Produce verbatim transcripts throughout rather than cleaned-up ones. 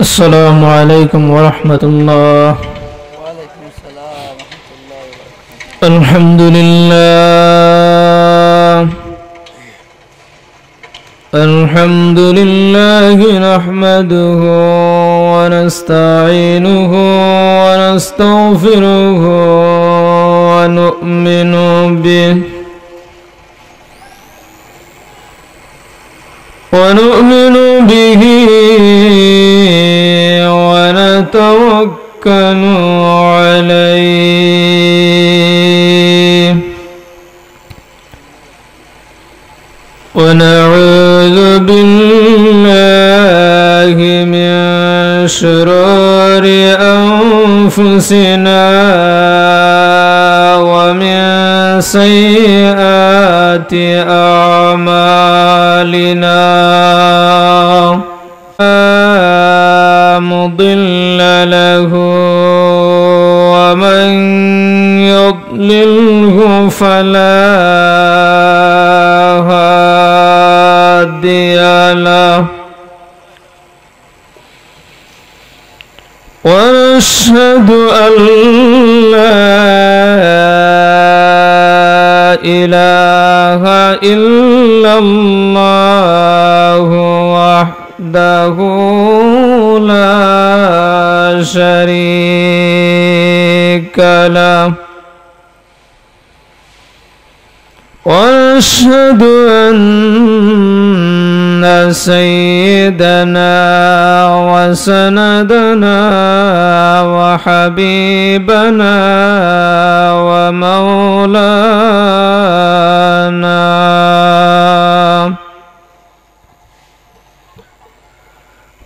السلام عليكم ورحمة الله. الحمد لله. الحمد لله نحمده ونستعينه ونستغفره ونؤمن به ونؤمن به ونتوكل عليه ونعوذ بالله من شرور أنفسنا ومن سيئات أعمالنا. لا مضل له ومن يضلله فلا هادي له. ونشهد أن لا إله إلا الله وحده لا شريك له. ونشهد أن سيدنا وسندنا وحبيبنا ومولانا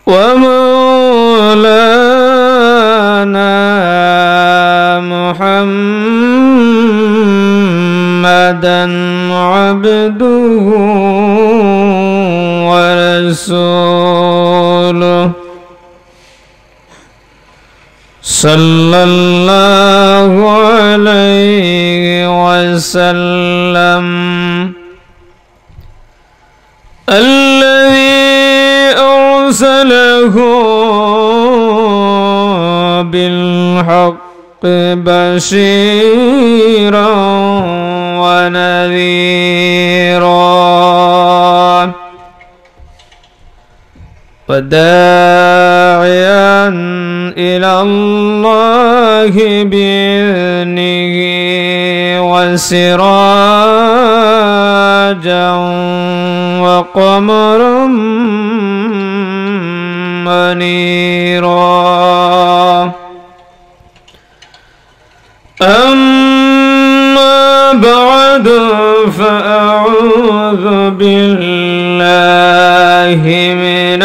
ومولانا محمدا عبده ورسوله، صلى الله عليه وسلم، الذي أرسله بالحق بشيرا ونذيرا وداعيا إلى الله بإذنه وسراجا وقمرا منيرا. أما بعد، فأعوذ بالله من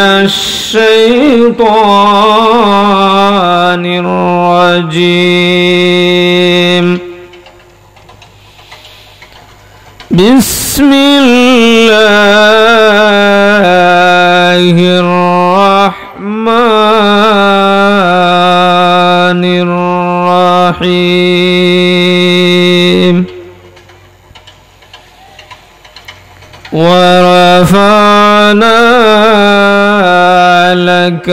الشيطان الرجيم. بسم الله الرحمن الرحيم. ورفعنا لك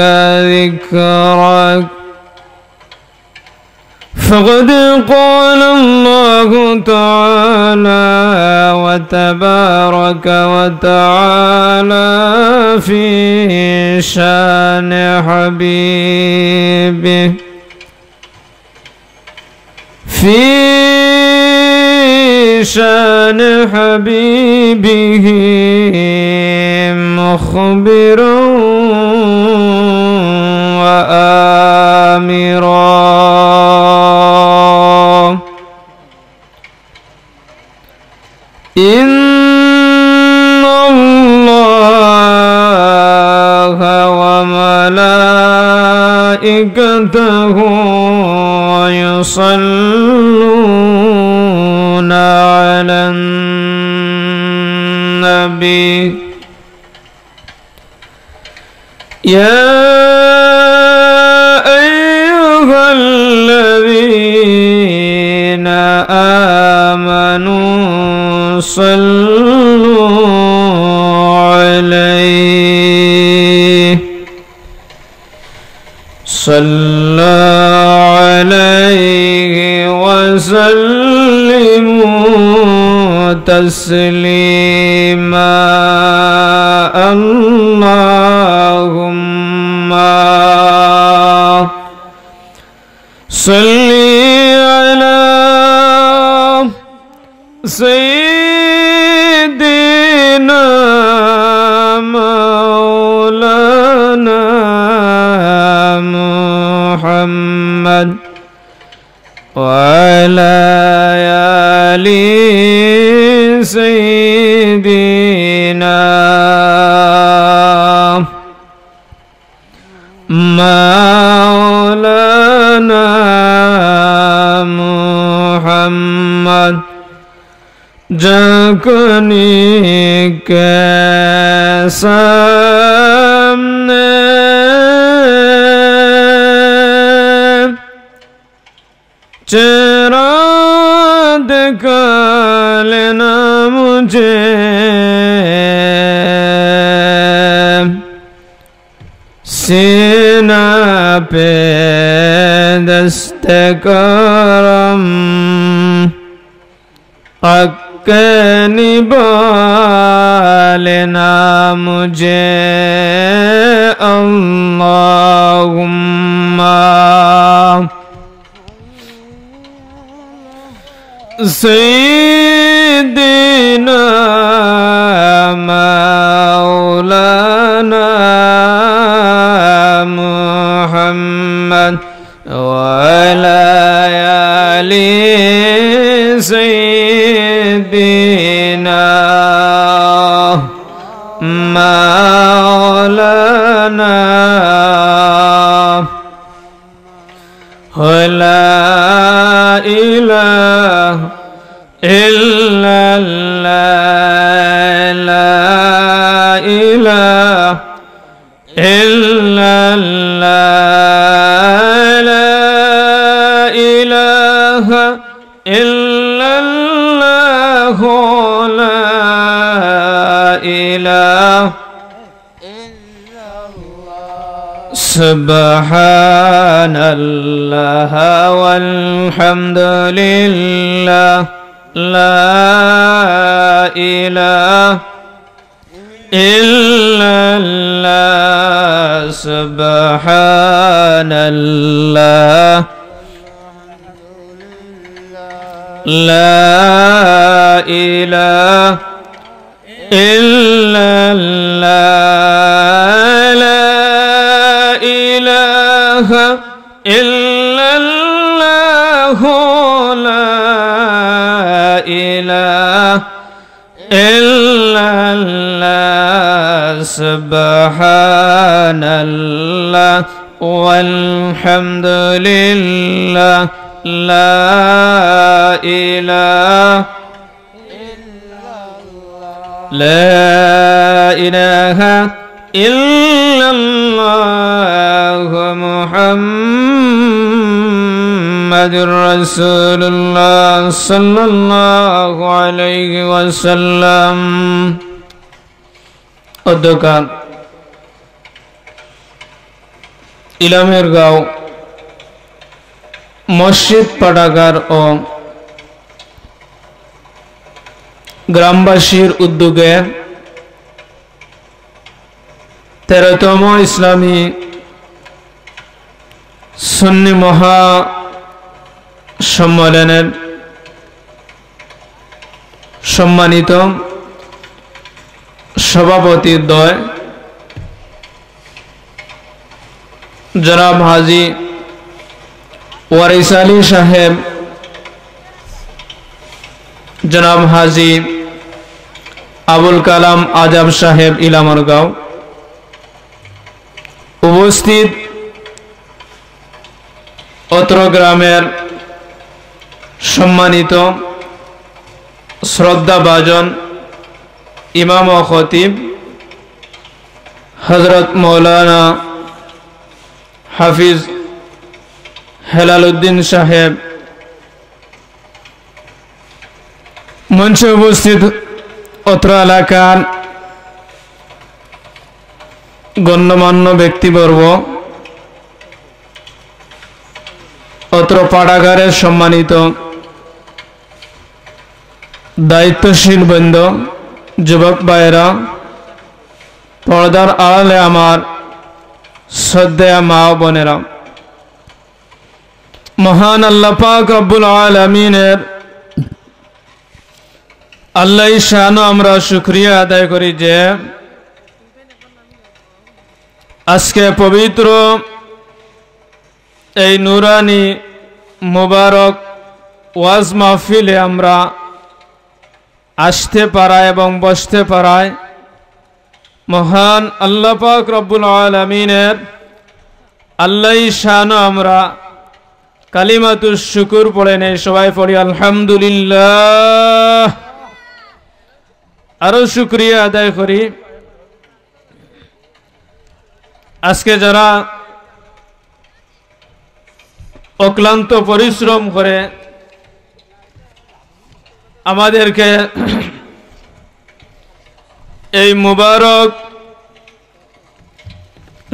ذكرك. فقد قال الله تعالى وتبارك وتعالى في شان حبيبه، في شان حبيبه مخبرا وآمرا. إن الله وملائكته يصلون على النبي. يا أيها الذين آمنوا صلوا عليه صلوا عليه وسلموا تسليما. اللهم صل على سيدنا مولانا محمد وعلى آل سيدنا مولانا محمد، جھانکنے کے سامنے چہرہ دکھا لینا مجھے، سینہ پہ دست کرم رکھ کے نبھا لینا مجھے۔ اللهم سيدنا مولانا محمد وعلى آل سيدنا مولانا لا إله إلا الله، لا إله إلا الله، لا إله إلا الله، لا إله سبحان الله والحمد لله، لا إله إلا الله، سبحان الله، لا إله إلا الله، لا إله إلا الله، لا إله إلا الله، سبحان الله والحمد لله، لا إله لا إله إلا الله محمد رسول الله صلى الله عليه وسلم. অধ্যক্ষ ইলামের গাঁও মসজিদ পাঠাগার ও গ্রামবাসীর উদ্যোগে তেরোতম ইসলামী সুন্নি মহা সম্মেলনের সম্মানিত সভাপতিদ্বয় জনাব হাজী ওয়ারিস আলী সাহেব, জনাব হাজী আবুল কালাম আজাব সাহেব ইলামরগাঁও, উপস্থিত অত্র গ্রামের সম্মানিত শ্রদ্ধাভাজন ইমাম ও খতিব হযরত মাওলানা হাফিজ হেলাল উদ্দিন সাহেব, মঞ্চে উপস্থিত অত্র এলাকার গণ্যমান্য ব্যক্তিবর্গ, অত্র পাঠাগারের সম্মানিত দায়িত্বশীল বৃন্দ, যুবক ভাইয়েরা, পর্দার আড়ালে আমার শ্রদ্ধেয় মা ও বোনেরা, মহান আল্লাহ পাক রব্বুল আলামিনের আল্লাহ শানও আমরা শুকরিয়া আদায় করি যে আজকে পবিত্র এই নুরানি মোবারক ওয়াজ মাহফিলে আমরা আসতে পারায় এবং বসতে পারায় মহান আল্লাহ পাক রব্বুল আলামিনের আল্লাহ শানও আমরা কালিমাতুশ শুকুর পড়ে নেই। সবাই পড়ি আলহামদুলিল্লাহ। আরো শুকরিয়া আদায় করি আজকে যারা অক্লান্ত পরিশ্রম করে আমাদেরকে এই মুবারক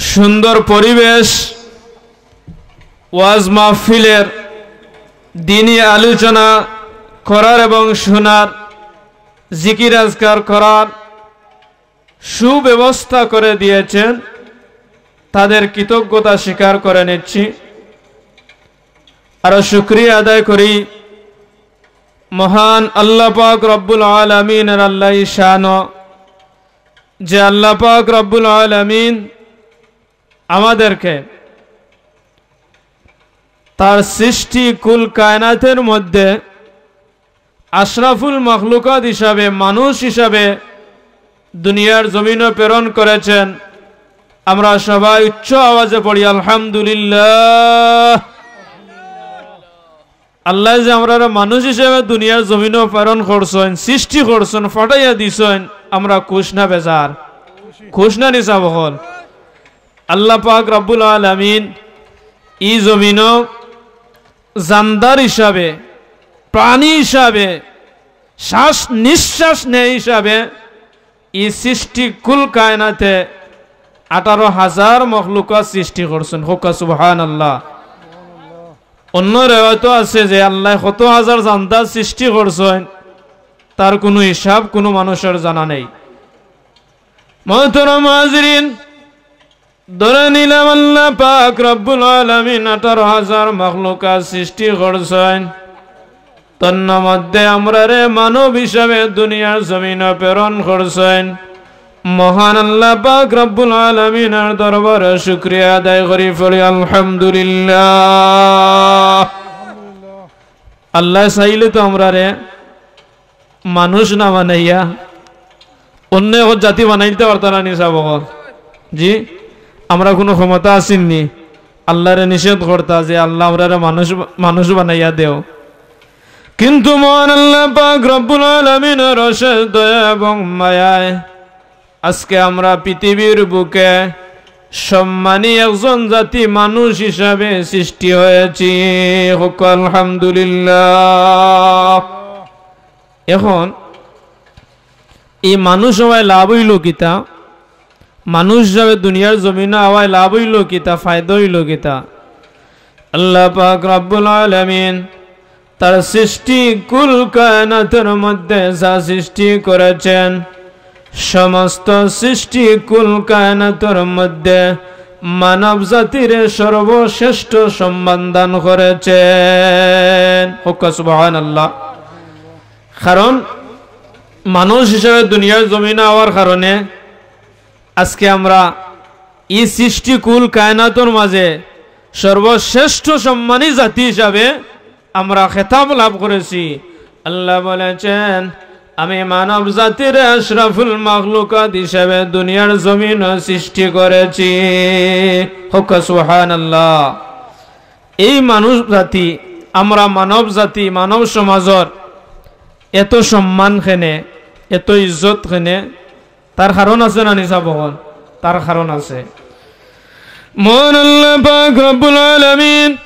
সুন্দর পরিবেশ, ওয়াজ মাহফিলের, দ্বীনি আলোচনা করার এবং শোনার, জিকির আজকার করার সুব্যবস্থা করে দিয়েছেন, তাদের কৃতজ্ঞতা স্বীকার করে নিচ্ছি। আরো শুকরিয়া আদায় করি মহান আল্লাহ পাক রব্বুল আলামিনের আল্লাহ শানও, যে আল্লাহ পাক রব্বুল আলামিন আমাদেরকে তার সৃষ্টি কুল কায়নাতের মধ্যে আশরাফুল মখলুকাত হিসাবে, মানুষ হিসাবে দুনিয়ার জমিনও প্রেরণ করেছেন। আমরা সবাই উচ্চ আওয়াজে পড়ি আলহামদুলিল্লাহ। আল্লাহ যে আমরারে মানুষ হিসাবে দুনিয়ার জমিনও প্রেরণ করছইন, সৃষ্টি করছইন, ফাটাইয়া দিছইন, আমরা খুশ না বেজার? খুশ না নি সাব অকল? আল্লাহ পাক রব্বুল আলামিন ই জমিনও জানদার হিসাবে, প্রাণী হিসাবে, শ্বাস নিঃশ্বাস নেয় হিসাবে ই সৃষ্টি কুল কায়নাতে আঠারো হাজার মখলুকাত সৃষ্টি করছইন। কউক্কা সুবহানাল্লাহ। অন্য রেওয়ায়তও আছে যে আল্লাহ কত হাজার জানদার সৃষ্টি করছইন, তার কুনু হিসাব কুনু মানুষর জানা নেই। মোহতরম হাজিরিন, ধরে নিলাম আল্লাহ পাক রব্বুল আলামিন আঠারো হাজার মখলুকাত সৃষ্টি করছইন, তন্মধ্যে আমরারে মানব হিসাবে দুনিয়ার জমিনও প্রেরণ করছইন। মহান আল্লাহ পাক রব্বুল আলামিনের দরবারে শুকরিয়া আদায় করি পড়ি আলহামদুলিল্লাহ। আল্লাহ চাইলে তো আমরারে মানুষ না বানাইয়া অন্য এক জাতি বানাইতে পারতা না নি সাব অকল? জি, আমরা কুনু ক্ষমতা আছি নি আল্লাহরে নিষেধ করতা যে আল্লাহ আমরারে মানুষ, মানুষ বানাইয়া দেও? কিন্তু মহান আল্লাহ পাক রব্বুল আলামিনের অশেষ দয়া এবং মায়ায় আজকে আমরা পৃথিবীর বুকে সম্মানী একজন জাতি মানুষ হিসাবে সৃষ্টি হয়েছি। কউক্কা আলহামদুলিল্লাহ। এখন ই মানুষ হওয়ায় লাভ অইলো কিতা? মানুষ হিসাবে দুনিয়ার জমিনো আওয়ায় লাভ অইলো কিতা? ফায়দা অইলো কিতা? আল্লাহ পাক রব্বুল আলামিন তার সৃষ্টি কুল কায়নাতের মধ্যে যা সৃষ্টি করেছেন, সমস্ত সৃষ্টি কুল কায়নাতের মধ্যে মানব জাতিরে সর্বশ্রেষ্ঠ সম্মান দান করেছেন। কউক্কা সুবহানাল্লাহ। কারণ মানুষ হিসাবে দুনিয়ার জমিনো আওয়ার কারণে আজকে আমরা ই সৃষ্টি কুল কায়নাতর মাঝে সর্বশ্রেষ্ঠ সম্মানী জাতি হিসাবে আমরা খেতাব লাভ করেছি। আল্লাহ বলেছেন, "আমি মানব জাতিরে আশরাফুল মখলুকাত হিসাবে দুনিয়ার জমিনো সৃষ্টি করেছি।" কউক্কা সুবহানাল্লাহ। এই মানুষ জাতি, আমরা মানব জাতি, মানব সমাজর এত সম্মান কেনে, এত ইজ্জত কেনে, তার কারণ আছে না নি সাব অকল? তার কারণ আছে। মহান আল্লাহ পাক রব্বুল আলামিন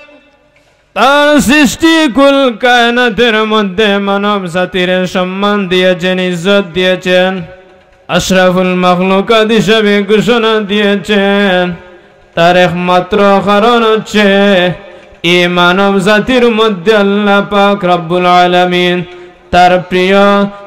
তার সৃষ্টি কুল কায়নাতের মধ্যে মানব জাতিরে সম্মান দিয়েছেন, ইজ্জত দিয়েছেন, আশরাফুল মখলুকাত হিসাবে ঘোষণা দিয়েছেন। তার একমাত্র কারণ হচ্ছে এই মানব জাতির মধ্যে আল্লাহ পাক রব্বুল আলামিন তার প্রিয়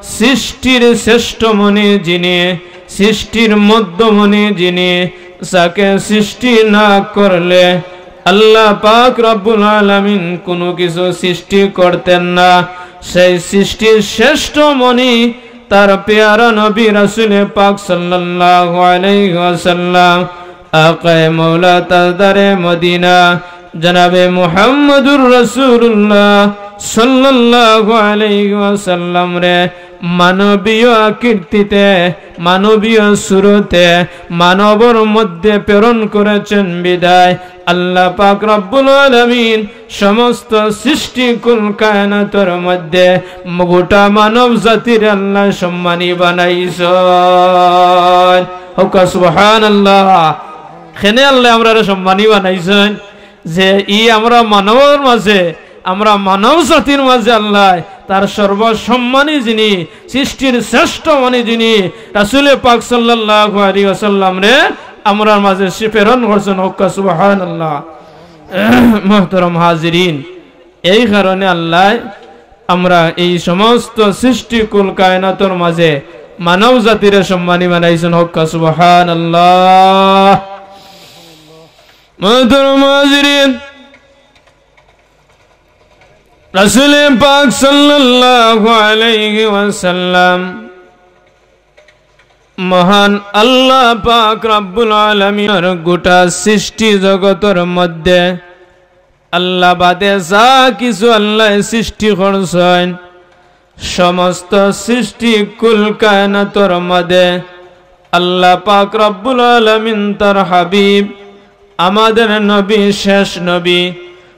সৃষ্টির শ্রেষ্ঠমণি যিনি, সৃষ্টির মধ্যমণি যিনি, যাকে সৃষ্টি না করলে আল্লাহ পাক রব্বুল আলামিন কোনো কিছু সৃষ্টি করতেন না। সেই সৃষ্টির শ্রেষ্ঠমণি তার পেয়ারা নবী রাসূলে পাক সাল্লাল্লাহু আলাইহি ওয়াসাল্লাম, আকায়ে মৌলা তাজদারে মদিনা জনাবে মুহাম্মদুর রাসূলুল্লাহ সাল্লাল্লাহু আলাইহি ওয়াসাল্লামরে মানবীয় আকৃতিতে, মানবীয় সুরতে, মানবর মধ্যে প্রেরণ করেছেন বিধায় আল্লাহ পাক রব্বুল আলামিন সমস্ত সৃষ্টি কুল কায়নাতর মধ্যে গোটা মানব জাতির আল্লাহ সম্মানী বানাইছইন। হক্কা সুবহানাল্লাহ। কেনে আল্লাহ আমরারে সম্মানী বানাইছইন? যে ই আমরা মানবর মাঝে, আমরা মানব জাতির মাঝে আল্লাহ তার সর্বসম্মানী যিনি, সৃষ্টির শ্রেষ্ঠমণি যিনি, রাসূলে পাক সাল্লাল্লাহু আলাইহি ওয়াসাল্লামরে আমরার মাঝে সে প্রেরণ করছইন। হক্কা সুবহানাল্লাহ। মুহতারাম হাজিরিন, এই কারণে আল্লাহ আমরা এই সমস্ত সৃষ্টি কুল কায়নাতর মাঝে মানব জাতিরে সম্মানী বানাইছইন। হক্কা সুবহানাল্লাহ। মুহতারাম হাজিরিন, রাসূলে পাক সাল্লাল্লাহু আলাইহি ওয়াসাল্লাম মহান আল্লাহ পাক রব্বুল আলামিনর গোটা সৃষ্টি জগতর মধ্যে আল্লাহ বাদে যা কিছু আল্লাহ সৃষ্টি করছইন, সমস্ত সৃষ্টি কুল কায়নাতর মাঝে আল্লাহ পাক রব্বুল আলামিন তার হাবিব, আমাদের নবী, শেষ নবী,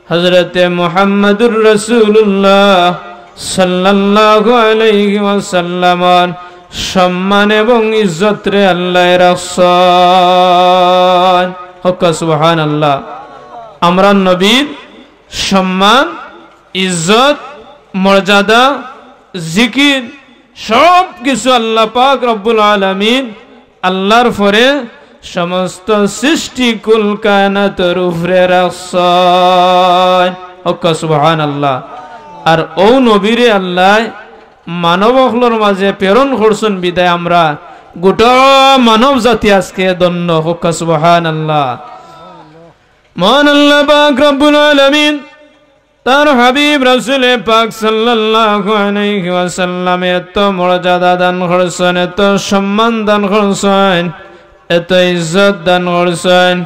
হযরতে মুহাম্মাদুর রাসূলুল্লাহ সাল্লাল্লাহু আলাইহি ওয়াসাল্লামর সম্মান এবং ইজ্জতরে আল্লাহ রাখছইন। হক্কা সুবহানাল্লাহ। আমরার নবীর সম্মান, ইজ্জত, মর্যাদা, জিকির, সব কিছু আল্লাহ পাক রব্বুল আলামিন আল্লাহর পরে সমস্ত সৃষ্টি কুল কায়নাতর উপরে রাখছইন। হক্কা সুবহানাল্লাহ। আর অউ নবীরে আল্লাহ মানব অকলর মাঝে প্রেরণ করছইন বিধায় আমরা গোটা মানব জাতি আজকে ধন্য। হক্কা সুবহানাল্লাহ। মহান আল্লাহ পাক রব্বুল আলামিন তার হাবিব রাসূলে পাক সাল্লাল্লাহু আলাইহি ওয়াসাল্লামে এত মর্যাদা দান করছইন, এত সম্মান দান করছইন, এত ইজ্জত দান করছইন।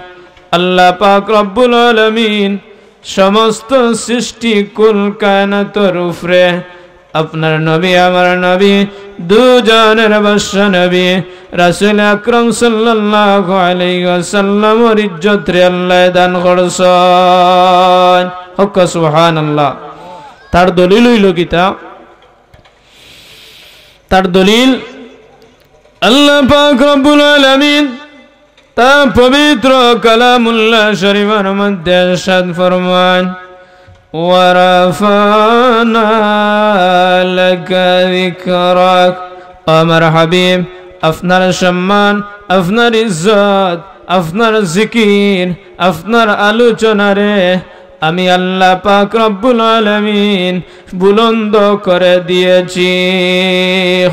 আল্লাহ পাক রব্বুল আলামিন সমস্ত সৃষ্টি কুল কায়নাতর উপরে আপনার নবী, আমার নবী, দুজানের বাদশা নবী রাসূল আকরাম সাল্লাল্লাহু আলাইহি ওয়াসাল্লামর ইজ্জতরে আল্লাহ দান করছইন। হক্কা সুবহানাল্লাহ। তার দলিল অইলো কিতা? তার দলিল আল্লাহ পাক রব্বুল আলামিন তার পবিত্র কালামুল্লাহ শরীফর মধ্যে ইরশাদ ফরমাইন, "ওয়া রাফা'না লাকা যিকরাক।" ও আমার হাবিব, আপনার সম্মান, আপনার ইজ্জত, আপনার জিকির, আপনার আলোচনারে আমি আল্লাহ পাক রব্বুল আলামিন বুলন্দ করে দিয়েছি।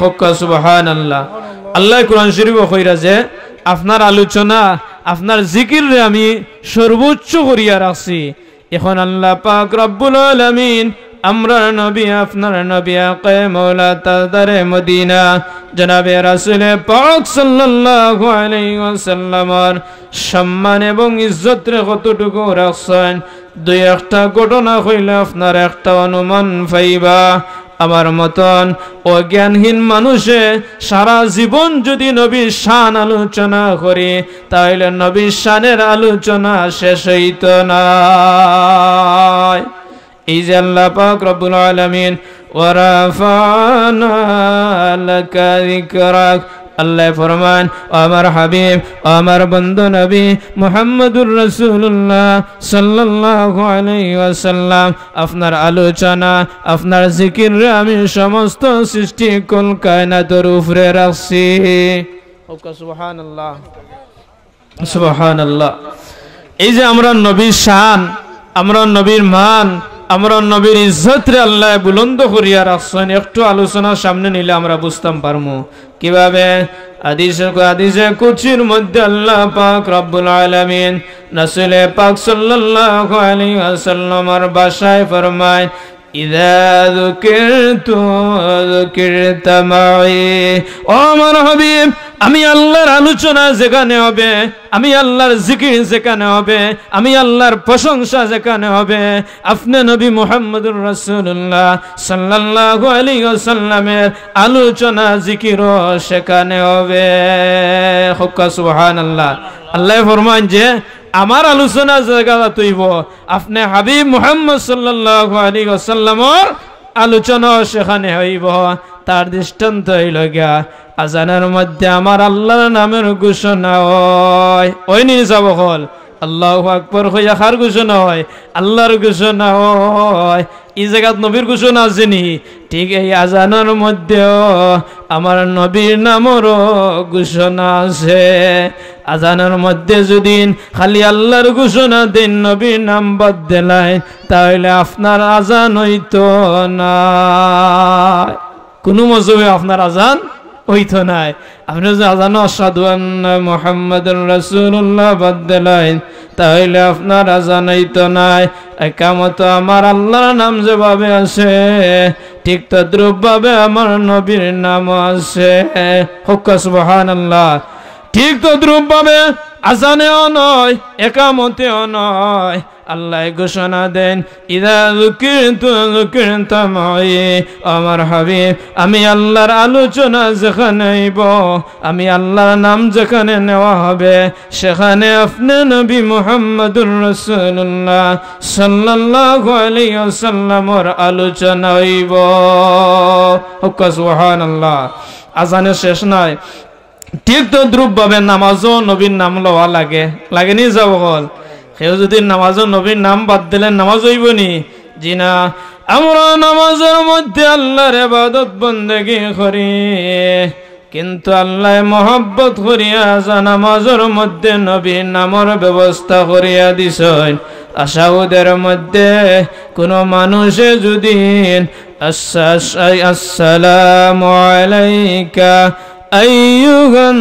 হক্কা সুবহানাল্লাহ। আল্লাহ কোরআন শরীফো কইরা যে, "আপনার আলোচনা, আপনার জিকিররে আমি সর্বোচ্চ করিয়া রাখছি।" এখন আল্লাহ পাক রব্বুল আলামিন আমরার নবী, আপনার নবী, আকায়ে মৌলা তাজদারে মদিনা জনাবে রাসূলে পাক সাল্লাল্লাহু আলাইহি ওয়াসাল্লামর সম্মান এবং ইজ্জতরে কতটুকু রাখছইন, দুই একটা ঘটনা কইলে আপনারা একটা অনুমান পাইবা। আমার মতন অজ্ঞানহীন মানুষে সারা জীবন যদি নবীর শান আলোচনা করি, তাহলে নবীর শানের আলোচনা শেষ অইতো নায়। এই যে আল্লাহ পাক রব্বুল আলামিন, "ওয়া রাফা'না লাকা যিকরাক", আল্লাহ ফরমাইন, "ও আমার হাবিব, ও আমার বন্ধু নবী মুহাম্মদুর রাসূলুল্লাহ সাল্লাল্লাহু আলাইহি ওয়াসাল্লাম, আপনার আলোচনা, আপনার জিকিররে আমি সমস্ত সৃষ্টি কুল কায়নাতর উপরে রাখছি।" সুবহানাল্লাহ। সুবহানাল্লাহ। এই যে আমরার নবীর শান, আমরার নবীর মান, আমরার নবীর ইজ্জতরে আল্লায় বুলন্দ করিয়া রাখছইন। একটু আলোচনা সামনে নিলে আমরা বুঝতাম পারমু কিভাবে। হাদিসে, হাদিসে কুদসির মধ্যে আল্লাহ পাক রব্বুল আলামিন রাসূলে পাক সাল্লাল্লাহু আলাইহি ওয়াসাল্লামর ভাষায় ফরমায়, "ইযা যুকিরতু যুকিরতা মাঈ।" ও আমার হাবিব, আমি আল্লাহর আলোচনা যেখানে হবে, আমি আল্লাহর জিকির যেখানে হবে, আমি আল্লাহর প্রশংসা যেখানে হবে, আপনে নবী মুহাম্মদুর রাসূলুল্লাহ সাল্লাল্লাহু আলাইহি ওয়াসাল্লামের আলোচনা জিকিরও সেখানে হবে। হক্কা সুবহানাল্লাহ। আল্লায় ফরমাইন যে আমার আলোচনা জাগাত অইবো, আপনে হাবিব মুহাম্মদ সাল্লাল্লাহু আলাইহি ওয়াসাল্লামর আলোচনাও সেখানে অইবো। তার দৃষ্টান্ত অইলো গিয়া, আজানর মধ্যে আমার আল্লাহর নামর ঘোষণা অয়। অয়নি সাব অকল? আল্লাহু আকবার কইয়া কার ঘোষণা অয়? আল্লাহর ঘোষণা অয়। ই জাগাত নবীর ঘোষণা আছে নি? ঠিক এই আজানর মধ্যেও আমার নবীর নামরও ঘোষণা আছে। আজানর মধ্যে যুদি খালি আল্লাহর ঘোষণা দেইন, নবীর নাম বাদ দিলাইন, তাইলে আপনার আজান অইতো না। কুনু মজহবে আপনার আজান অইতো নায়। আপনে যুদি আজানো আশহাদু আন্না মুহাম্মাদুর রাসূলুল্লাহ বাদ দিলাইন, তাইলে আপনার আজান অইতো নায়। একামতো আমার আল্লাহর নাম যেভাবে আছে, ঠিক তদ্রূপ ভাবে আমার নবীর নামও আছে। হক্কা সুবহানাল্লাহ। ঠিক তদ্রূপ ভাবে আজানেও নয়, একামতেও নয়, আল্লায় ঘোষণা দেইন, "ইযা যুকিরতু যুকিরতা মাঈ।" আমার হাবিব, আমি আল্লাহর আলোচনা যেখানে অইবো, আমি আল্লাহর নাম যেখানে নেওয়া হবে, সেখানে আপনে নবী মুহাম্মাদুর রাসূলুল্লাহ সাল্লাল্লাহু আলাইহি ওয়াসাল্লামর আলোচনা অইবো। হক্কা সুবহানাল্লাহ। আজানে শেষ নাই। ঠিক তদ্রূপ ভাবে নামাজও নবীর নাম লওয়া লাগে, লাগে নি সাব অকল? কেউ যুদি নামাজও নবীর নাম বাদ দিলে নামাজ অইবো নি? জি না। আমরা নামাজর মধ্যে আল্লাহর ইবাদত বন্দেগি করি, কিন্তু আল্লায় মহব্বত করিয়া যা নামাজর মধ্যে নবীর নামর ব্যবস্থা করিয়া দিছইন। তাশাহুদের মধ্যে কুনু মানুষে যুদি আস-, আস-, আসসালামু আলাইকা আইয়ুহান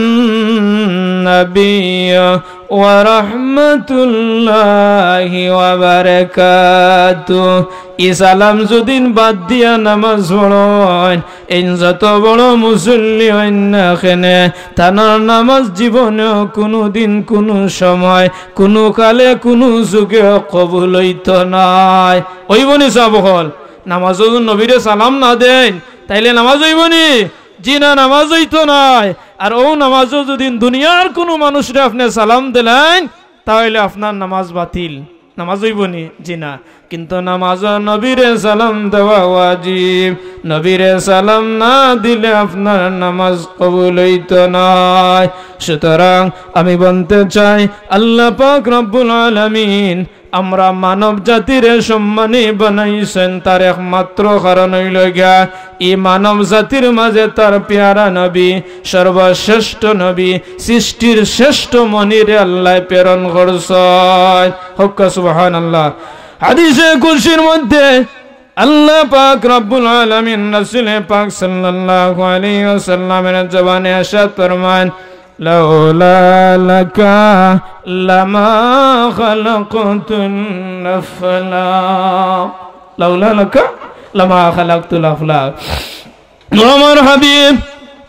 নাবিয়্যু ওয়া রাহমাতুল্লাহি ওয়া বারাকাতুহু। ই সালাম যুদি বাদ দিয়া নামাজ পড়ইন, এইন যত বড় মুসল্লি অইন না কেনে, তানর নামাজ জীবনেও কুনুদিন, কুনু সময়, কুনু কালে, কুনু যুগেও কবুল অইতো নায়। অইবো নি সাব অকল? নামাজও যুদি নবীরে সালাম না দেইন, তাইলে নামাজ অইবো নি? জি না, নামাজ অইতো নায়। আর অউ নামাজও যুদি দুনিয়ার কুনু মানুষরে আপনে সালাম দিলাইন, তাইলে আপনার নামাজ বাতিল। নামাজ অইবো নি? জি না। কিন্তু নামাজও নবীরে সালাম দেওয়া ওয়াজিব। নবীরে সালাম না দিলে আপনার নামাজ কবুল অইতো নায়। সুতরাং আমি বলতে চাই, আল্লাহ পাক রব্বুল আলামিন আমরা মানব জাতিরে সম্মানী বানাইছইন, তার একমাত্র কারণ অইলো গিয়া, ই মানব জাতির মাঝে তার পেয়ারা নবী, সর্বশ্রেষ্ঠ নবী, সৃষ্টির শ্রেষ্ঠ মণিরে আল্লায় প্রেরণ করছইন। হক্কা সুবহানাল্লাহ। হাদিসে কুদসির মধ্যে আল্লাহ পাক রব্বুল আলামিন রাসূলে পাক সাল্লাল্লাহু আলাইহি ওয়াসাল্লামের জবানে ইরশাদ ফরমান, "লাউলা লাকা লামা খালাকতুল আফলাক।" লাউলা লাকা লামা খালাকতুল আফলাক। ও আমার হাবিব,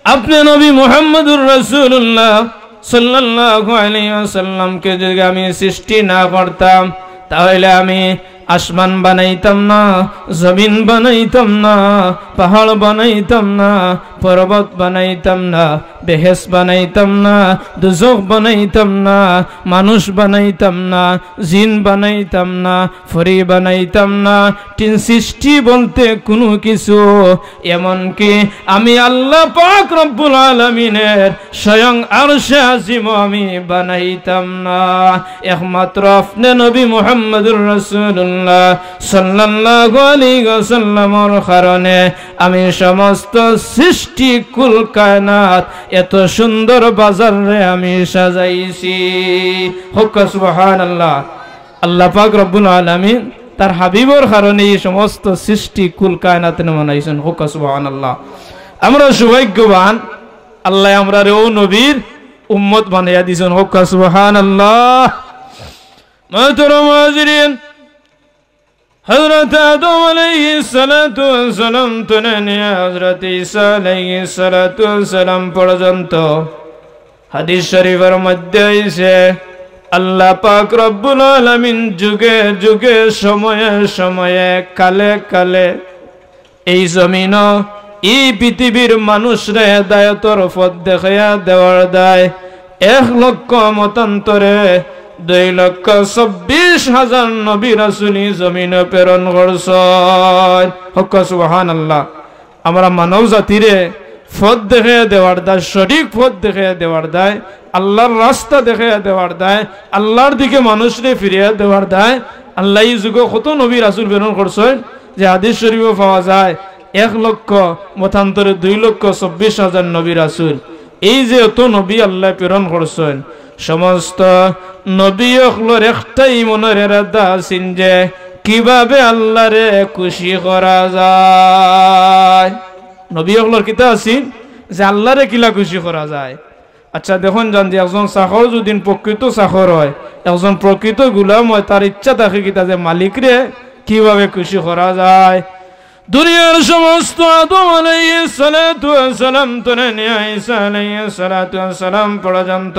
আপনে নবী মুহাম্মদুর রাসূলুল্লাহ সাল্লাল্লাহু আলাইহি ওয়াসাল্লামকে যুদি আমি সৃষ্টি না করতাম, তাহলে আমি আসমান বানাইতাম না, জমিন বানাইতাম না, পাহাড় বানাইতাম না, পর্বত বানাইতাম না, বেহেশত বানাইতাম না, দুজখ বানাইতাম না, মানুষ বানাইতাম না, জিন বানাইতাম না, ফরি বানাইতাম না, তিন সৃষ্টি বলতে কুনু কিছু, এমনকি আমি আল্লাহ পাক রব্বুল আলামিনের স্বয়ং আরশে আজিমও আমি বানাইতাম না। একমাত্র আপনে নবী মুহাম্মদুর রাসূলুল্লাহ সাল্লাল্লাহু আলাইহি ওয়াসাল্লামর কারণে আমি সমস্ত সৃষ্টি কুল কায়নাত এত সুন্দর বাজাররে আমি সাজাইছি। হক্কা সুবহানাল্লাহ। আল্লাহ পাক রব্বুল আলামিন তার হাবিবর কারণে এই সমস্ত সৃষ্টি কুল কায়নাত বানাইছইন। কউক্কা সুবহানাল্লাহ। আমরা সৌভাগ্যবান, আল্লায় আমরারে অউ নবীর উম্মত বানাইয়া দিছইন। কউক্কা সুবহানাল্লাহ। মুহতারাম হাজিরিন, হযরত আদম আলাইহিস সালাতু ওয়াস সালাম তনে নিয়া হযরত ঈসা আলাইহিস সালাতু ওয়াস সালাম পর্যন্ত হাদিস শরীফর মধ্যে আইছে, আল্লাহ পাক রব্বুল আলামিন যুগে যুগে, সময়ে সময়ে, কালে কালে এই জমিনো, এই পৃথিবীর মানুষরে হেদায়েতর পথ দেখাইয়া দেওয়ার দায় এক লক্ষ মতান্তরে দুই লক্ষ চব্বিশ হাজার নবী রাসূল ই জমিনো প্রেরণ করছইন। কউক্কা সুবহানাল্লাহ। আমরা মানব জাতিরে পথ দেখাইয়া দেওয়ার দায়, সঠিক পথ দেখাইয়া দেওয়ার দায়, আল্লাহর রাস্তা দেখাইয়া দেওয়ার দায়, আল্লাহর দিকে মানুষরে ফিরাইয়া দেওয়ার দায়। আল্লায় ই যুগো কত নবী রাসূল প্রেরণ করছইন যে হাদিস শরীফো পাওয়া যায় এক লক্ষ, মতান্তরে দুই লক্ষ চব্বিশ হাজার নবী রাসূল। এই যে অত নবী আল্লায় প্রেরণ করছইন, সমস্ত নবী অকলর একটাই মনর এরাদা আছিল যে কিভাবে আল্লাহরে খুশি করা যায়। নবী অকলর কিতা আছিল যে আল্লাহরে কিলা খুশি করা যায়। আচ্ছা, দেখইন যান যে একজন চাকর যদি প্রকৃত চাকর হয়, একজন প্রকৃত গোলাম হয়, তার ইচ্ছা থাকে কিতা যে মালিকরে কিভাবে খুশি করা যায়। দুনিয়ার সমস্ত আদম আলাইহিস সালাতু ওয়াস সালাম তনে নিয়া ঈসা আলাইহিস সালাতু ওয়াস সালাম পর্যন্ত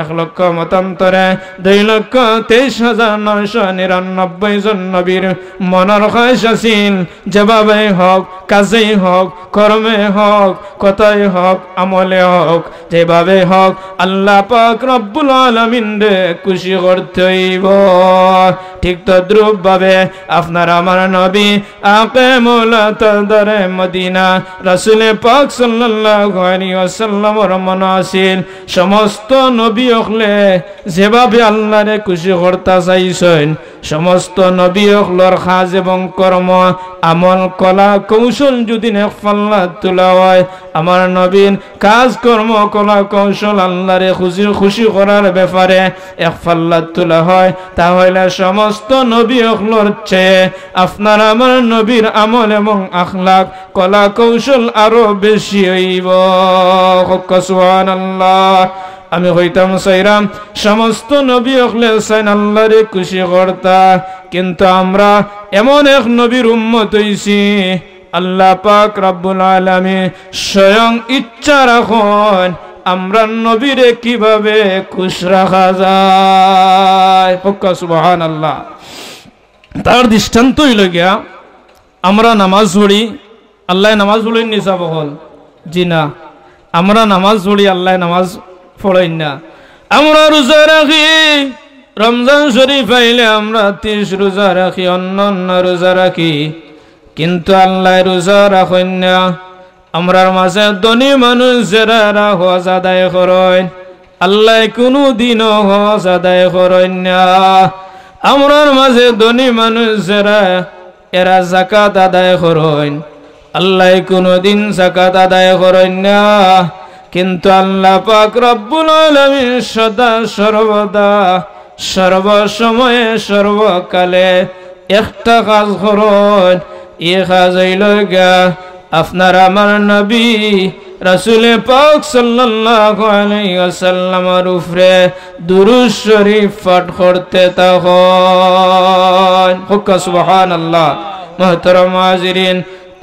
এক লক্ষ মতান্তরে দুই লক্ষ তেইশ হাজার নয়শো নিরানব্বই জন নবীর মনর খাহিশ আছিল, যেভাবেই হোক, কাজেই হোক, কর্মে হোক, কথাই হোক, আমলে হোক, যেভাবেই হোক, আল্লাহ পাক রব্বুল আলামিনরে খুশি করতে অইবো। ঠিক তদ্রূপ ভাবে আপনার আমার নবী আকে মৌলা তাজদারে মদিনা রাসূলে পাক সাল্লাল্লাহু আলাইহি ওয়াসাল্লামর মনো আছিল, সমস্ত নবী অকলে যেভাবে আল্লাহরে খুশি করতা চাইছইন, সমস্ত নবী অকলর কাজ এবং কর্ম, আমল, কলা, কৌশল যদি এক পাল্লাত তুলা হয়, আমার নবীর কাজ, কর্ম, কলা, কৌশল আল্লাহরে খুশি, খুশি করার ব্যাপারে এক পাল্লাত তুলা হয়, তাহলে সমস্ত নবী অকলর চেয়ে আপনার আমার নবীর আমল এবং আখলাক, কলা, কৌশল আরো বেশি অইবো। কউক্কা সুবহানাল্লাহ। আমি কইতাম চাইরাম, সমস্ত নবী অকলে চাইন আল্লাহরে খুশি করতা, কিন্তু আমরা এমন এক নবীর উম্মত অইছি, আল্লাহ পাক রব্বুল আলামিন স্বয়ং ইচ্ছা রাখইন আমরার নবীরে কিভাবে খুশ রাখা যায়। কউক্কা সুবহানাল্লাহ। তার দৃষ্টান্ত অইলো গিয়া, আমরা নামাজ পড়ি, আল্লায় নামাজ পড়ইন নি সাব অকল? জি না। আমরা নামাজ পড়ি, আল্লায় নামাজ পড়ইন না। আমরা রোজা রাখি, রমজান শরীফ আইলে আমরা তিরিশ রোজা রাখি, অন্য অন্য রোজা রাখি, কিন্তু আল্লায় রোজা রাখইন না। আমরার মাঝে ধনী মানুষ যেরা, এরা হজ আদায় করইন, আল্লায় কুনুদিনও হজ আদায় করইন না। আমরার মাঝে ধনী মানুষ যেরা, এরা যাকাত আদায় করইন, আল্লায় কুনুদিন যাকাত আদায় করইন না। কিন্তু আল্লাহ পাক রব্বুল আলামিন সদা সর্বদা, সর্বসময়ে, সর্বকালে একটা কাজ করইন, ই কাজ অইলো গিয়া আপনার আমার নবী রাসূলে পাক সাল্লাল্লাহু আলাইহি ওয়াসাল্লামর উপরে দুরূদ শরীফ পাঠ করতে থাকইন। কউক্কা সুবহানাল্লাহ। মুহতারাম হাজিরিন,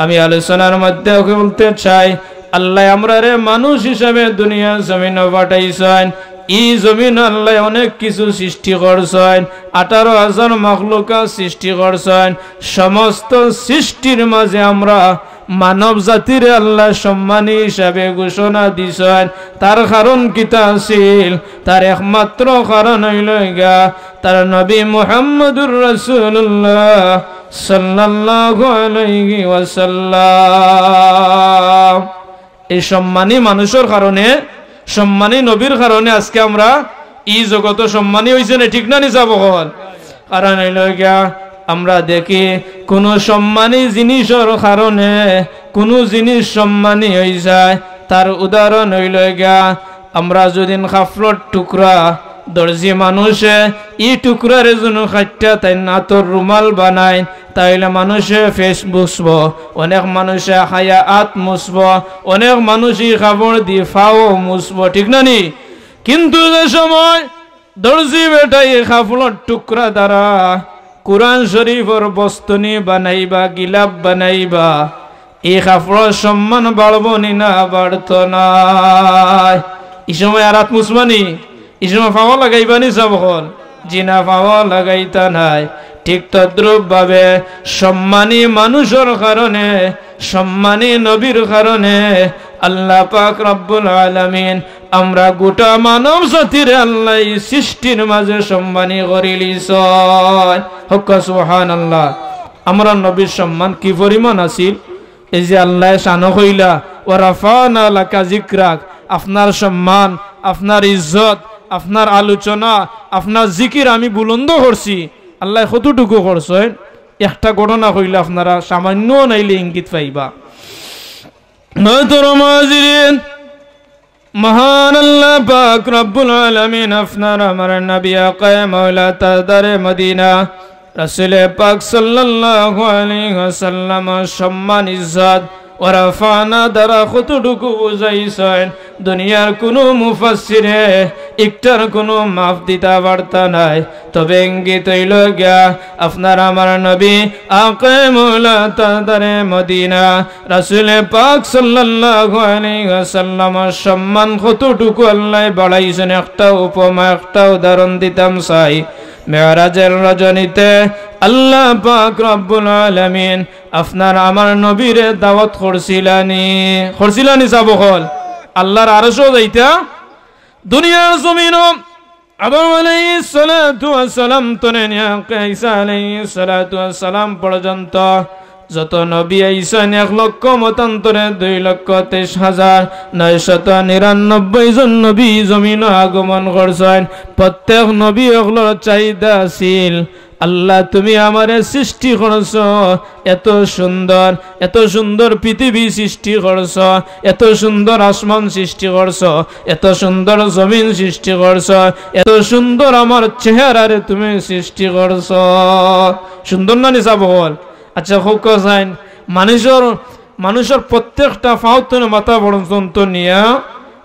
আমি আলোচনার মধ্যে বলতে চাই, আল্লায় আমরারে মানুষ হিসাবে দুনিয়ার জমিনো পাঠাইছইন। ই জমিনো আল্লায় অনেক কিছু সৃষ্টি করছইন, আঠারো হাজার মখলুকাত সৃষ্টি করছইন। সমস্ত সৃষ্টির মাঝে আমরা মানব জাতিরে আল্লায় সম্মানী হিসাবে ঘোষণা দিছইন। তার কারণ কিতা আছিল? তার একমাত্র কারণ অইলো গিয়া তার নবী মুহাম্মদুর রাসূলুল্লাহ সাল্লাল্লাহু আলাইহি ওয়াসাল্লাম। এই সম্মানী মানুষর কারণে, সম্মানী নবীর কারণে আজকে আমরা ই জগতো সম্মানী অইছি নি, ঠিক না নি সাব অকল? কারণ অইলো গিয়া, আমরা দেখি কুনু সম্মানী জিনিসর কারণে কুনু জিনিস সম্মানী অই যায়, তার উদাহরণ অইলো গিয়া, আমরা যুদি কাপড়র টুকরা দর্জি মানুষে ই টুকরারে যুনু কাইট্টা তাইন আতর রুমাল বানাইন, তাইলে মানুষে ফেস মুছবো, অনেক মানুষে হায়া আত মুছবো, অনেক মানুষ ই কাপড় দি ফাও মুছবো, ঠিক না নি? কিন্তু যে সময় দর্জি বেটায় ই কাপড়র টুকরা দ্বারা কুরআন শরীফর বস্তুনি বানাইবা, গিলাফ বানাইবা, ই কাপড়র সম্মান বাড়বো নি না বাড়তো নায়? ই সময় আর আত মুছবা নি? ই সময় ফাও লাগাইবা নি সাব অকল? জি না, ফাও লাগাইতা নায়। ঠিক তদ্রূপ ভাবে সম্মানী মানুষর কারণে, সম্মানী নবীর কারণে আল্লাহ পাক রব্বুল আলামিন আমরা গোটা মানব জাতিরে আল্লাহ ই সৃষ্টির মাঝে সম্মানী করিলিছইন। হক্কা সুবহানাল্লাহ। আমরার নবীর সম্মান কি পরিমাণ আছিল? এই যে আল্লায় শানো কইলা, "ওয়া রাফা'না লাকা যিকরাক", আপনার সম্মান, আপনার ইজ্জত, আপনার আলোচনা, আপনার জিকির আমি বুলন্দ করছি। আল্লায় কতটুকু করছইন? একটা ঘটনা কইলে আপনারা সামান্য নাইলে ইঙ্গিত পাইবা। মহতরম হাজিরিন, মহান আল্লাহ পাক রব্বুল আলামিন আপনার আমার নবী আকায়ে মাওলা তাজদারে মদিনা রাসূলে পাক সাল্লাল্লাহু আলাইহি ওয়াসাল্লামর সম্মান ইজ্জত ওয়া রাফা'না দ্বারা কতটুকু বুঝাইছইন, দুনিয়ার কুনু মুফাসসিরে ইকটার কুনু মাপ দিতা পারতা নায়। তবে ইঙ্গিত অইলো গিয়া আপনার আমার নবী আকায়ে মাওলা তাজদারে মদিনা রাসূলে পাক সাল্লাল্লাহু আলাইহি ওয়াসাল্লামর সম্মান কতটুকু আল্লায় বাড়াইছইন, একটা উপমা, একটা উদাহরণ দিতাম চাই। মেরাজের রজনীতে আল্লাহ পাক রব্বুল আলামিন আপনার আমার নবীরে দাওয়াত করছিলা নি, করছিলা নি সাব অকল? আল্লাহর আরশো যাইতা, দুনিয়ার জমিনো আদম আলাইহিস সালাতু ওয়াস সালাম তনে নিয়া ঈসা আলাইহিস সালাতু ওয়াস সালাম পর্যন্ত যত নবী আইছইন, এক লক্ষ, মতান্তরে দুই লক্ষ তেইশ হাজার নয়শত নিরানব্বই জন নবী জমিনো আগমন করছইন। প্রত্যেক নবী অকলর চাহিদা আছিল, "আল্লাহ, তুমি আমারে সৃষ্টি করছো এত সুন্দর, এত সুন্দর পৃথিবী সৃষ্টি করছো, এত সুন্দর আসমান সৃষ্টি করছো, এত সুন্দর জমিন সৃষ্টি করছো, এত সুন্দর আমার চেহারারে তুমি সৃষ্টি করছো।" সুন্দর না নি সাব অকল? আচ্ছা, কউক্কা চাইন, মানুষর, মানুষর প্রত্যেকটা পাও তনে মাথা পর্যন্ত নিয়া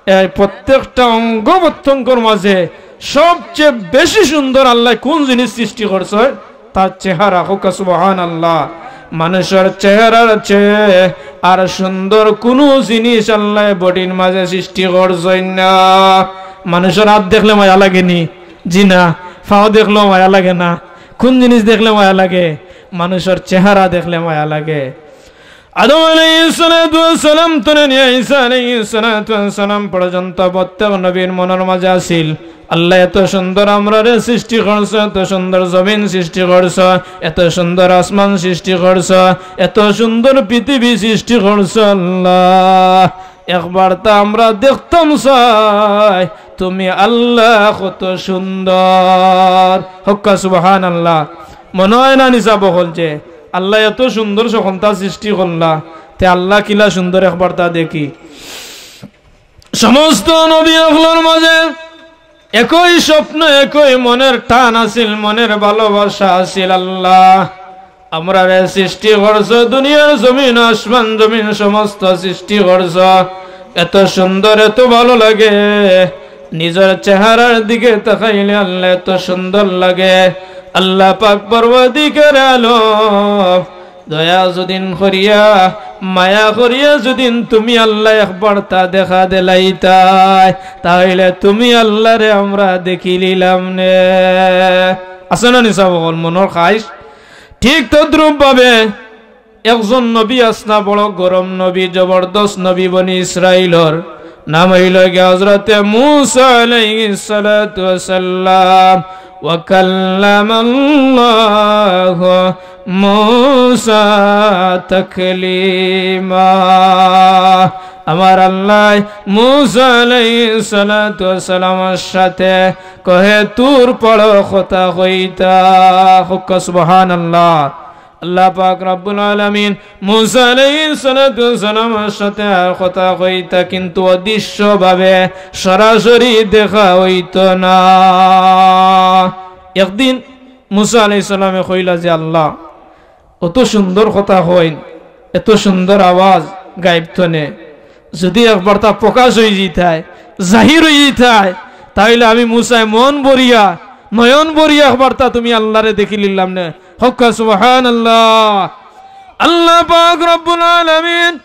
এই প্রত্যেকটা অঙ্গ প্রত্যঙ্গর মাঝে সবচেয়ে বেশি সুন্দর আল্লায় কুন জিনিস সৃষ্টি করছইন? তার চেহারা। কউক্কা সুবহানাল্লাহ। মানুষর চেহারার চেয়ে আর সুন্দর কুনু জিনিস আল্লায় বডির মাঝে সৃষ্টি করছইন না। মানুষর আত দেখলে মায়া লাগে নি? জি না। পাও দেখলেও মায়া লাগে না। কুন জিনিস দেখলে মায়া লাগে? মানুষর চেহারা দেখলে মায়া লাগে। আদম আলাইহিস সালাতু ওয়াস সালাম তনে নিয়া ঈসা আলাইহিস সালাতু ওয়াস সালাম পর্যন্ত প্রত্যেক নবীর মনর মাঝে আছিল, "আল্লাহ, এত সুন্দর আমরারে সৃষ্টি করছো, এত সুন্দর জমিন সৃষ্টি করছো, এত সুন্দর আসমান সৃষ্টি করছো, এত সুন্দর পৃথিবী সৃষ্টি করছো, আল্লাহ, একবার তা আমরা দেখতাম চাই, তুমি আল্লাহ কত সুন্দর।" হক্কা সুবহানাল্লাহ। মনো অয় না নি সাব অকল যে আল্লাহ এত সুন্দর সকলতা সৃষ্টি করলা, তে আল্লাহ কিলা সুন্দর, একবার তা দেখি। সমস্ত নবী অকলর মাঝে একই স্বপ্ন, একই মনের টান আছিল, মনের ভালোবাসা আছিল, আল্লাহ, আমরারে সৃষ্টি করছো, দুনিয়ার জমিন, আসমান জমিন সমস্ত সৃষ্টি করছো, এত সুন্দর, এত ভালো লাগে, নিজর চেহারার দিকে তাকাইলে আল্লাহ এত সুন্দর লাগে। আল্লাহ পাক পরওয়ারদিগারে আলম, দয়া যুদিন করিয়া, মায়া করিয়া যুদিন তুমি আল্লাহ একবার তা দেখা দিলাইতায়, তাইলে তুমি আল্লাহরে আমরা দেখিলিলাম নে। আছে না নি সাব অকল মনর খাইশ? ঠিক তদ্রূপ ভাবে একজন নবী আছলা, বড় গরম নবী, জবরদস্ত নবী বনি ইসরাইলর, নাম অইলো গিয়া হযরতে মূসা আলাইহিস সালাতু ওয়াস সালাম। "ওয়া কাল্লামাল্লাহু মূসা তাকলিমা।" আমার আল্লাহ মূসা আলাইহিস সালাতু ওয়াস সালামর সাথে কহে তুর পাড়ো কথা কইতা। হক্কা সুবহানাল্লাহ। আল্লাহ পাক রব্বুল আলামিন মুসা আলাইহিস সালাতু ওয়াস সালামের সাথে আর কথা কইতা, কিন্তু অদৃশ্যভাবে সরাসরি দেখা অইতো না। একদিন মুসা আলাইহিস সালামে কইলা যে, "আল্লাহ, অত সুন্দর কথা কইন, এত সুন্দর আওয়াজ গায়েব থনে, যদি একবারতা প্রকাশ অইযিতায়, জাহির অইযিতায়, তাইলে আমি মুসায় মন ভরিয়া, নয়ন ভরিয়া একবারতা তুমি আল্লাহরে দেখিলিলাম নে।" হক্কা সুবহানাল্লাহ। আল্লাহ পাক রব্বুল আলামিন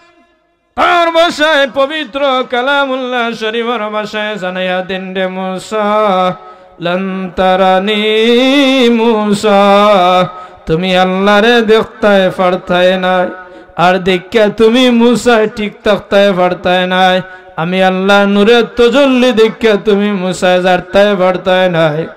তার ভাষায়, পবিত্র কালামুল্লাহ শরীফর ভাষায় জানাইয়া দেন, "রে মুসা, লান তারানি মুসা, তুমি আল্লাহরে দেখতায় পারতায় নায়, আর দেখিয়া তুমি মুসায় ঠিক থাকতায় পারতায় নায়, আমি আল্লাহর নূরের তজল্লি দেখিয়া তুমি মুসায় জারতায় পারতায় নায়।"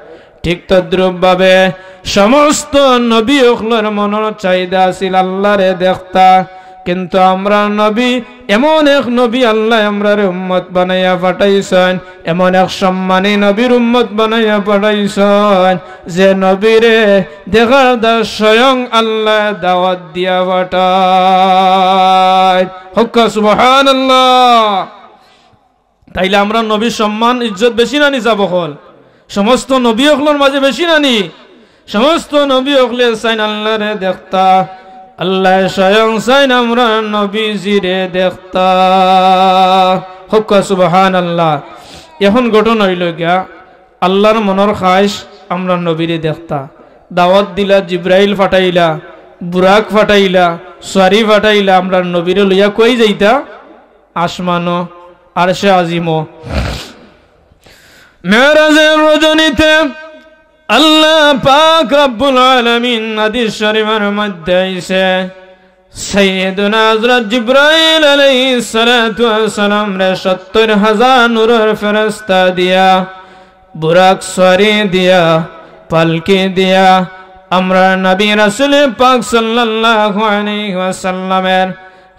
ঠিক তদ্রূপভাবে সমস্ত নবী অকলর মনর চাহিদা আছিল আল্লাহরে দেখতা, কিন্তু আমরার নবী এমন এক নবী আল্লায় আমরারে উম্মত বানাইয়া পাঠাইছইন, এমন এক সম্মানী নবীর উম্মত বানাইয়া পাঠাইছইন, যে নবীরে দেখার দা স্বয়ং আল্লায় দাওয়াত দিয়া পাঠায়। হক্কা সুবহানাল্লাহ। তাইলে আমরার নবীর সম্মান ইজ্জত বেশি না নি, সাব অকল? সমস্ত নবী অকলর মাঝে বেশি না নি? সমস্ত নবী অকলে চাইন আল্লাহরে দেখতা, আল্লায় স্বয়ং চাইন আমরার নবীজিরে দেখতা। হক্কা সুবহানাল্লাহ। এখন ঘটনা অইলো গিয়া, আল্লাহর মনর খাইশ আমরার নবীরে দেখতা। দাওয়াত দিলা, জিব্রাইল পাঠাইলা, বুরাক পাঠাইলা, সওয়ারি পাঠাইলা, আমরার নবীরে লইয়া কই যাইতা? আসমানো, আরশে আজিমো। মেরাজের রজনীতে আল্লাহ পাক রব্বুল আলামিন হাদিস শরীফর মধ্যে আইছে, সাইয়্যিদুনা হযরত জিব্রাইল আলাইহিস সালাতু ওয়াস সালামরে সত্তর হাজার নূরর ফেরেশতা দিয়া, বুরাক সওয়ারি দিয়া, পালকি দিয়া, আমরার নবী রাসূলে পাক সাল্লাল্লাহু আলাইহি ওয়াসাল্লামের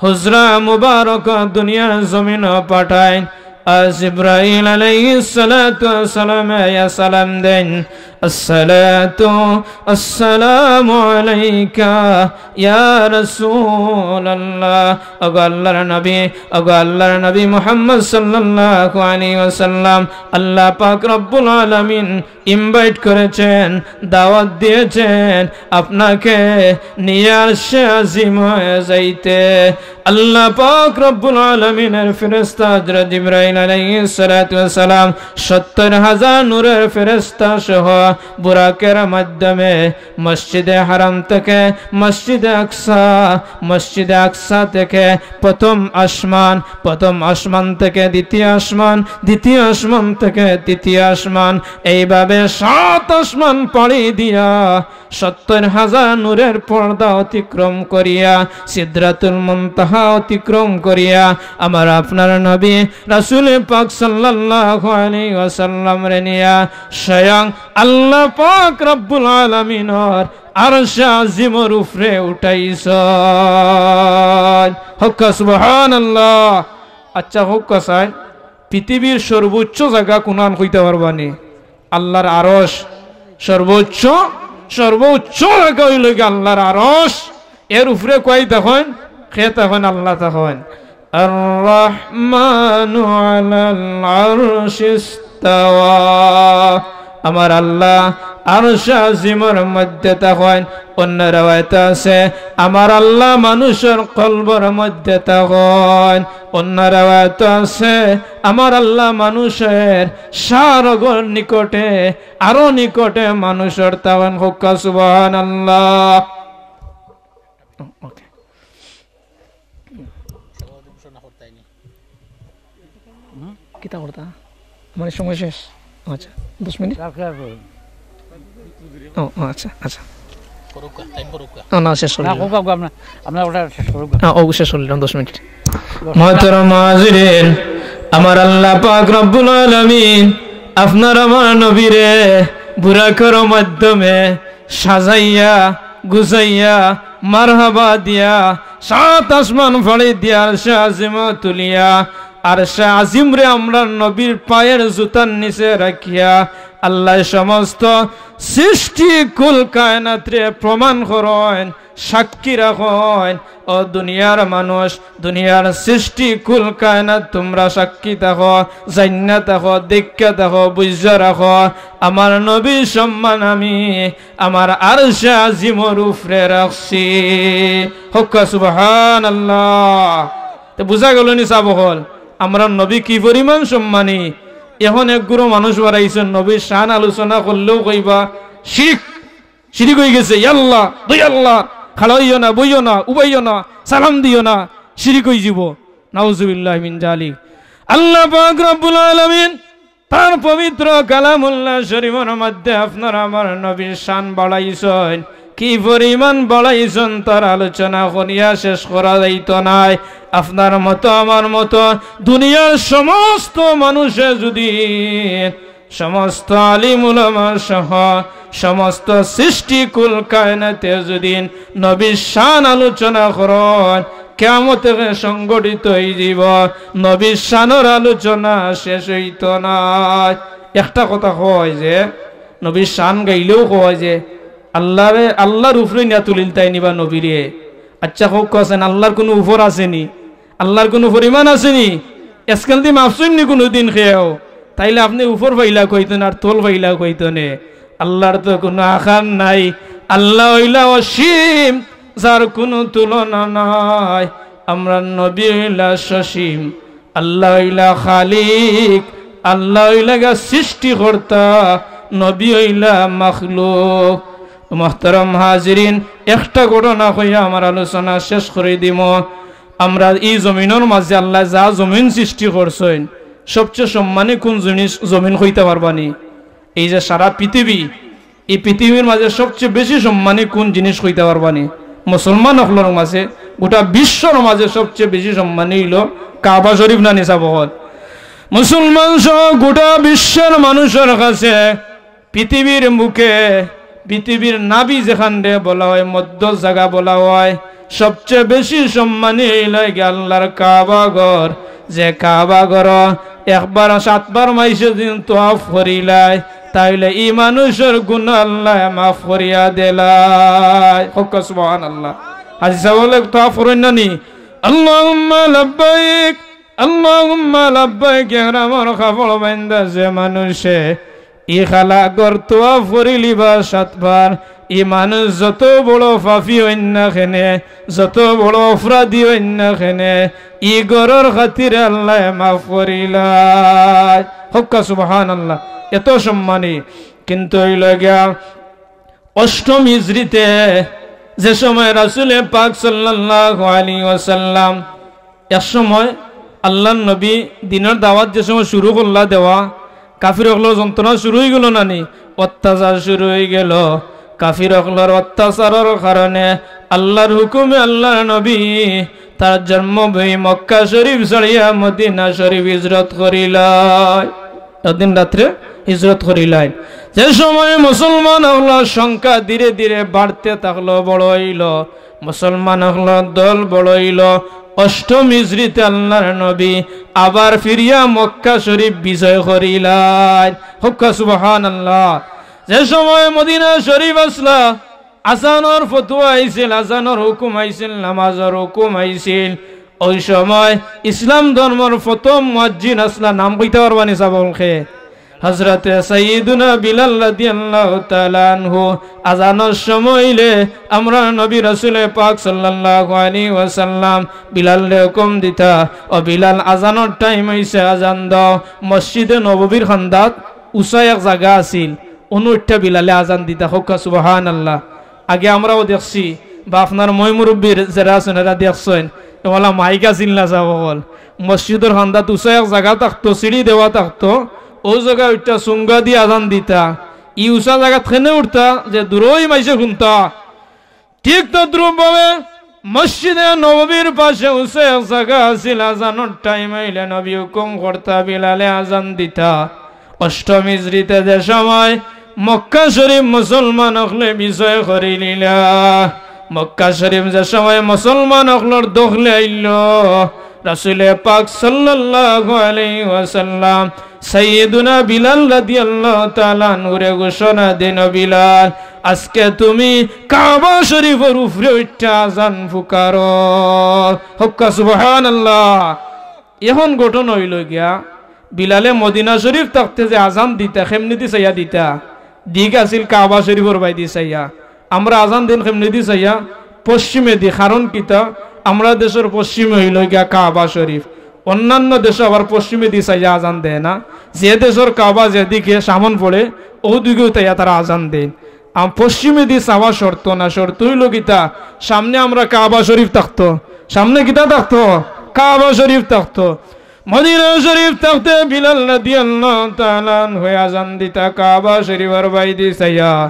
হুজরা মুবারক দুনিয়ার জমিনো পাঠাইন। আর জিব্রাইল আলাইহিস সালাতু ওয়াস সালামে আইয়া সালাম দেন, "আসসালাতু আসসালামু আলাইকা ইয়া রাসূলুল্লাহ।" ওগো আল্লাহর নবী, ওগো আল্লাহর নবী মুহাম্মদ সাল্লাল্লাহু আলাইহি ওয়াসাল্লাম, আল্লাহ পাক রব্বুল আলামিন invite করেছেন, দাওয়াত দিয়েছেন আপনাকে নিয়ে আরশে আজিমে যাইতে। আল্লাহ পাক রব্বুল আলামিনের ফেরেশতা হযরত জিব্রাইল আলাইহিস সালাতু ওয়াস সালাম সত্তর হাজার নূরের ফেরেশতা সহ বুরাকের মাধ্যমে মসজিদে হারাম থেকে, মসজিদে আকসা, মসজিদে আকসা থেকে প্রথম আসমান, প্রথম আসমান থেকে দ্বিতীয় আসমান, দ্বিতীয় আসমান থেকে তৃতীয় আসমান, এইভাবে সাত আসমান পাড়ি দিয়া সত্তর হাজার নূরের পর্দা অতিক্রম করিয়া, সিদরাতুল মুনতাহা অতিক্রম করিয়া, আমার আপনার নবী রাসূলে পাক সাল্লাল্লাহু আলাইহি ওয়াসাল্লামরে নিয়া স্বয়ং আল্লাহ পাক রব্বুল আলামিনর আরশে আজিমর উপরে উঠাইছইন। হক্কা সুবহানাল্লাহ। আচ্ছা, হক্কা চাই, পৃথিবীর সর্বোচ্চ জাগা কুনান কইতা পারবানি? আল্লাহর আরশ। সর্বোচ্চ, সর্বোচ্চ জাগা অইলো গি আল্লাহর আরশ। এর উপরে কই থাকইন? কে থাকইন? আল্লাহ থাকইন। الرحمن على العرش استوى। আমার আল্লাহ আরশে আজিমর মধ্যে থাকইন। অন্য রেওয়ায়েত আছে, আমার আল্লাহ মানুষর কলবর মধ্যে থাকইন। অন্য রেওয়ায়েত আছে, আমার আল্লাহ মানুষর শাহরগর নিকটে, আরো নিকটে মানুষর থাকইন। হক্কা সুবহানাল্লাহ। ওকে। কিতা করতা? মানে সময় শেষ। আচ্ছা, দশ মিনিট। ও, ও, আচ্ছা, আচ্ছা। করুকা, টাইম করুকা। ও, না, শেষ হলো। না, করুকা, আপনার, আপনার ওটা শেষ করুকা। হ্যাঁ, ও, শেষ হলো, দশ মিনিট। মহতরম হাজিরিন, আমার আল্লাহ পাক রব্বুল আলামিন আপনার আমার নবীরে বুরাকর মাধ্যমে সাজাইয়া, গুজাইয়া, মারহাবা দিয়া, সাত আসমান ফাড়ি দিয়া, আরশে আজিমো তুলিয়া, আরশে আজিমরে আমরার নবীর পায়ের জুতার নিচে রাখিয়া, আল্লাহ সমস্ত সৃষ্টি কুল কায়নাতরে প্রমাণ করইন, সাক্ষী রাখইন, ও দুনিয়ার মানুষ, দুনিয়ার সৃষ্টি কুল কায়নাত তুমরা সাক্ষী থাকো, জাইন্না থাকো, দেইক্কা থাকো, বুইজ্জা রাখো, আমার নবীর সম্মান আমি আমার আরশে আজিমর উপরে রাখছি। কউক্কা সুবহানাল্লাহ। তে বুঝা গেল নি সাব অকল, আমরার নবী কি পরিমাণ সম্মানী? এখন এক গুরু মানুষ বাড়াইছইন, নবীর শান আলোচনা করলেউ কইবা, "শিরিক, শিরিক অইগেছে, ইয়াল্লা, দুই আল্লা, খাড়া অইও না, বইও না, উবাইও না, সালাম দিও না, শিরিক অইযিবো।" নাউজুবিল্লাহি মিন জালিক। আল্লাহ পাক রব্বুল আলামিন তান পবিত্র কালামুল্লাহ শরীফর মধ্যে আপনার আমার নবীর শান বাড়াইছইন, কি পরিমাণ বাড়াইছইন, তার আলোচনা করিয়া শেষ করা যাইতো নায়। আপনার মতো আমার মতো দুনিয়ার সমস্ত মানুষে যদি, সমস্ত আলিম উলামা সহ সমস্ত সৃষ্টি কুল কায়নাতে যদি নবীর শান আলোচনা করইন, কিয়ামত সংঘটিত অইযিবো, নবীর শানর আলোচনা শেষ অইতো নায়। একটা কথা কয় যে নবীর শান গাইলেউ কয় যে আল্লারে, আল্লার উপরে নিয়া তুলিলতায় নি বা নবীরে। আচ্ছা, কউক্কা চাইন, আল্লার কুনু উপর আছে নি? আল্লার কুনু পরিমাণ আছে নি? এসকান্তি মাপছইন নি কুনুদিন কেউ? তাইলে আপনে উপর পাইলা কইতনে আর তল পাইলা কইতনে। আল্লার তো কুনু আকার নাই। আল্লা অইলা অসীম, যার কুনু তুলনা নাই। আমরার নবী অইলা সসীম। আল্লা অইলা খালিক, আল্লা অইলা গিয়া সৃষ্টিকর্তা, নবী অইলা মখলুক। মুহতারাম হাজিরিন, একটা ঘটনা কইয়া আমার আলোচনা শেষ করি দিমু। আমরার ই জমিনর মাঝে আল্লায় যা জমিন সৃষ্টি করছইন, সবচে সম্মানী কুন জিনিস জমিন কইতা পারবা নি? এই যে সারা পৃথিবী, ই পৃথিবীর মাঝে সবচে বেশি সম্মানী কুন জিনিস কইতা পারবা নি? মুসলমান অকলর মাঝে, গোটা বিশ্বর মাঝে সবচে বেশি সম্মানী অইলো কাবা শরীফ, না নি সাব অকল? মুসলমান সহ গোটা বিশ্বর মানুষর কাছে পৃথিবীর বুকে, পৃথিবীর নাভি যেখানরে বলা অয়, মধ্য জাগা বলা অয়, সবচে বেশি সম্মানী অইলো গিয়া আল্লার কাবা ঘর। যে কাবা ঘর একবার সাতবার মাইনষে যদি তওয়াফ করিলায়, তাইলে ই মানুষর গুনা আল্লায় মাফ করিয়া দিলায়। কউক্কা সুবহানাল্লাহ। হাজি সাব অকলে তওয়াফ করইন না নি? আল্লাহুম্মা লাব্বাইক, আল্লাহুম্মা লাব্বাইক, ইহরামর কাপড় বাইন্ধা যে মানুষে ই কাবা ঘর তওয়াফ করিলিবা সাতবার, ই মানুষ যত বড় পাপী অইন না কেনে, যত বড় অপরাধী অইন না কেনে, ই ঘরর খাতিরে আল্লায় মাফ করিলায়। কউক্কা সুবহানাল্লাহ। এত সম্মানী। কিন্তু অইলো গিয়া অষ্টম হিজরিতে যে সময় রাসুলে পাক সাল্লাল্লাহু আলাইহি ওয়াসাল্লাম এক সময় আল্লার নবী দিনর দাওয়াত যে সময় শুরু করলা দেওয়া, কাফির অকলর যন্ত্রণা শুরু অইগেলো না নি? অত্যাচার শুরু অইগেলো। কাফির অকলর অত্যাচারর কারণে আল্লার হুকুমে আল্লার নবী তার জন্মভূমি মক্কা শরীফ ছাড়িয়া মদিনা শরীফ হিজরত করিলা। একদিন রাত্রে হিজরত করিলাইন। যে সময় মুসলমান অকলর সংখ্যা ধীরে ধীরে বাড়তে থাকলো, বড় অইলো, মুসলমান অকলর দল বড় অইলো, অষ্টম হিজরিতে আল্লার নবী আবার ফিরিয়া মক্কা শরীফ বিজয় করিলাইন। কউক্কা সুবহানাল্লাহ। যে সময় মদিনা শরীফ আছলা, আজানর ফতোয়া আইছিল, আজানর হুকুম আইছিল, নামাজর হুকুম আইছিল। ওই সময় ইসলাম ধর্মর প্রথম মুয়াজ্জিন আছলা, নাম কইতা পারবা নি সাব অকল কে? হযরতে সাইয়্যিদুনা বিলাল রাদিয়াল্লাহু তাআলা আনহু। আজানর সময় অইলে আমরার নবী রাসুলে পাক সাল্লাল্লাহু আলাইহি ওয়াসাল্লাম বিলালরে হুকুম দিতা, "ও বিলাল, আজানর টাইম অইছে, আজান দাও।" মসজিদে নববীর কান্দাত উচা এক জাগা আছিল, অনো উঠিয়া বিলালে আজান দিতা। কউক্কা সুবহানাল্লাহ। আগে আমরাও দেখছি, বা আপনার ময়-মুরব্বির যেরা আছইন, এরা দেখছইন, এওলা মাইক আছিল না সাব অকল। মসজিদর কান্দাত উচা এক জাগা থাকতো, সিঁড়ি দেওয়া থাকতো, অউ জাগাত উঠিয়া চুঙ্গা দি আজান দিতা। ই উচা জাগাত কেনে উঠতা যে দূরই মাইনষে হুনতা। ঠিক তদ্রূপ ভাবে মসজিদে নববীর পাশে উচা এক জাগা আছিল, আজানর টাইম অইলে নবী হুকুম করতা, বিলালে আজান দিতা। অষ্টম হিজরিতে যে সময় মক্কা শরীফ মুসলমান অকলে বিজয় করিলিলা, মক্কা শরীফ যে সময় মুসলমান অকলর দখলে আইলো, রাসূলে পাক সাল্লাল্লাহু আলাইহি ওয়াসাল্লাম সাইয়্যিদুনা বিলাল রাদিয়াল্লাহু তাআলা আনহুরে ঘোষণা দেইন, "ও বিলাল, আজকে তুমি কাবা শরীফর উপরে উঠিয়া আজান ফুকারো।" হক্কা সুবহানাল্লাহ। এখন ঘটনা অইলো গিয়া, বিলালে মদিনা শরীফ থাকতে যে আজান দিতা, কেমনেদি চাইয়া দিতা? দিক আছিল কাবা শরীফর বায়দি চাইয়া। আমরা আজান দেইন কেমনেদি চাইয়া? পশ্চিমেদি। কারণ কিতা? আমরার দেশর পশ্চিমে অইলো গিয়া কাবা শরীফ। অন্যান্য দেশো আবার পশ্চিমেদি চাইয়া আজান দেয় না। যে দেশর কাবা যেদিকে সামন পড়ে, অউ দিকেউ চাইয়া তারা আজান দেইন। আম, পশ্চিমেদি চাওয়া শর্ত না, শর্ত অইলো কিতা? সামনে আমরা কাবা শরীফ থাকতো, সামনে কিতা থাকতো? কাবা শরীফ থাকতো। মদিনা শরীফ থাকতে বিলাল রাদিয়াল্লাহু তাআলা আনহু আজান দিতা কাবা শরীফর বায়দি চাইয়া।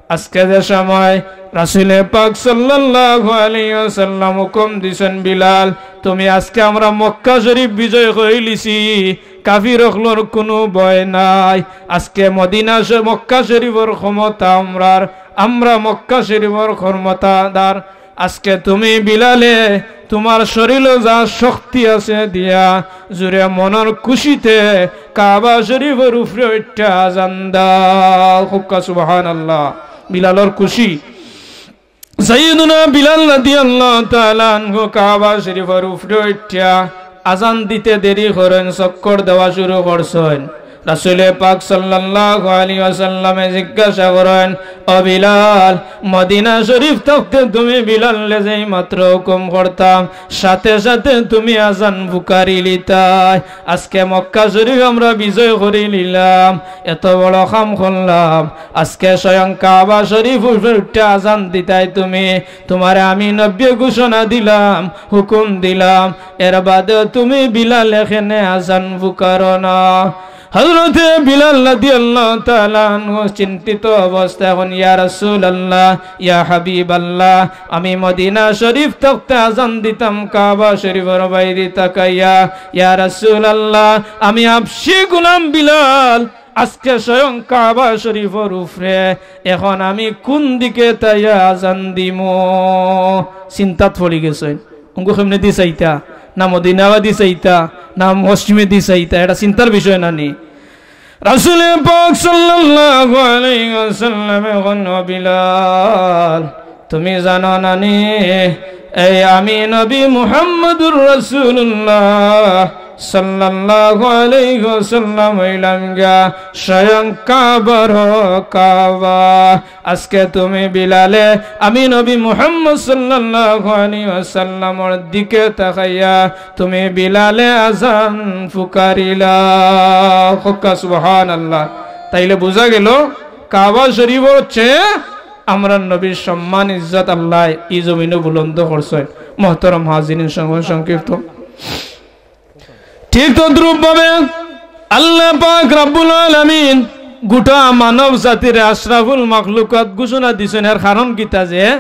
আজকে যে সময় রাসূলে পাক সাল্লাল্লাহু আলাইহি ওয়াসাল্লাম হুকুম দিছইন, "বিলাল, তুমি আজকে আমরা মক্কা শরীফ বিজয় করিলিছি, কাফির অকলর কুনু ভয় নাই। আজকে মদিনা শ-, মক্কা শরীফর ক্ষমতা আমরার, আমরা মক্কা শরীফর ক্ষমতাদার।" আজকে তুমি বিলালে তুমার শরীলো যা শক্তি আছে দিয়া জুরে মনর খুশিতে কাবা শরীফর উপরে উঠিয়া আজান দাও। হক্কা সুবহানাল্লাহ। বিলালর খুশি। সাইয়্যিদুনা বিলাল রাদিয়াল্লাহু তাআলা আনহু কাবা শরীফর উপরে উঠিয়া আজান দিতে দেরি করইন, চক্কর দেওয়া শুরু করছইন। রাসূলে পাক সাল্লাল্লাহু আলাইহি ওয়াসাল্লামে জিজ্ঞাসা করইন, "ও বিলাল, মদিনা শরীফ থাকতে তুমি বিলালরে যেই মাত্র হুকুম করতাম, সাথে সাথে তুমি আজান ফুকারিলিতায়। আজকে মক্কা শরীফ আমরা বিজয় করিলিলাম, এত বড় কাম করলাম, আজকে স্বয়ং কাবা শরীফ উপরে উঠিয়া আজান দিতায় তুমি, তুমারে আমি নবীয়ে ঘোষণা দিলাম, হুকুম দিলাম, এর বাদেও তুমি বিলালে কেনে আজান ফুকারো না?" হযরতে বিলাল রাদিয়াল্লাহু তাআলা আনহু চিন্তিত অবস্থায় কইন, "ইয়া রাসূলুল্লাহ, ইয়া হাবিবাল্লাহ, আমি মদিনা শরীফ থাকতে আজান দিতাম কাবা শরীফর বায়দি তাকাইয়া। ইয়া রাসূলুল্লাহ, আমি হাবশী গোলাম বিলাল, আজকে স্বয়ং কাবা শরীফর উপরে, এখন আমি কুন দিকে চাইয়া আজান দিমু?" চিন্তাত পড়ি গেছইন। অঙ্গু কেমনেদি চাইতা, না মদিনাবাদি চাইতা, না পশ্চিমেদি চাইতা, এটা চিন্তার বিষয় না নি? রাসূলে পাক সাল্লাল্লাহু আলাইহি ওয়াসাল্লামে কইন, "ও বিলাল, তুমি জানো না নি, এই আমি নবী মুহাম্মদুর রাসূলুল্লাহ সাল্লাল্লাহু আলাইহি ওয়াসাল্লাম অইলাম গিয়া স্বয়ং কাবার কাবা। আজকে তুমি বিলালে আমি নবী মুহাম্মদ সাল্লাল্লাহু আলাইহি ওয়াসাল্লামর দিকে তাকাইয়া তুমি বিলালে আজান ফুকারিলা।" হক্কা সুবহানাল্লাহ। তাইলে বুঝা গেল, কাবা শরীফর চেয়ে আমরার নবীর সম্মান ইজ্জত আল্লায় ই জমিনো বুলন্দ করছইন। মোহতরম হাজিরিন, সময় সংক্ষিপ্ত। ঠিক তদ্রূপ ভাবে আল্লাহ পাক রাব্বুল আলামিন গোটা মানব জাতিরে আশরাফুল মাখলুকাত ঘোষণা দিছইন। এর কারণ কিতা? যে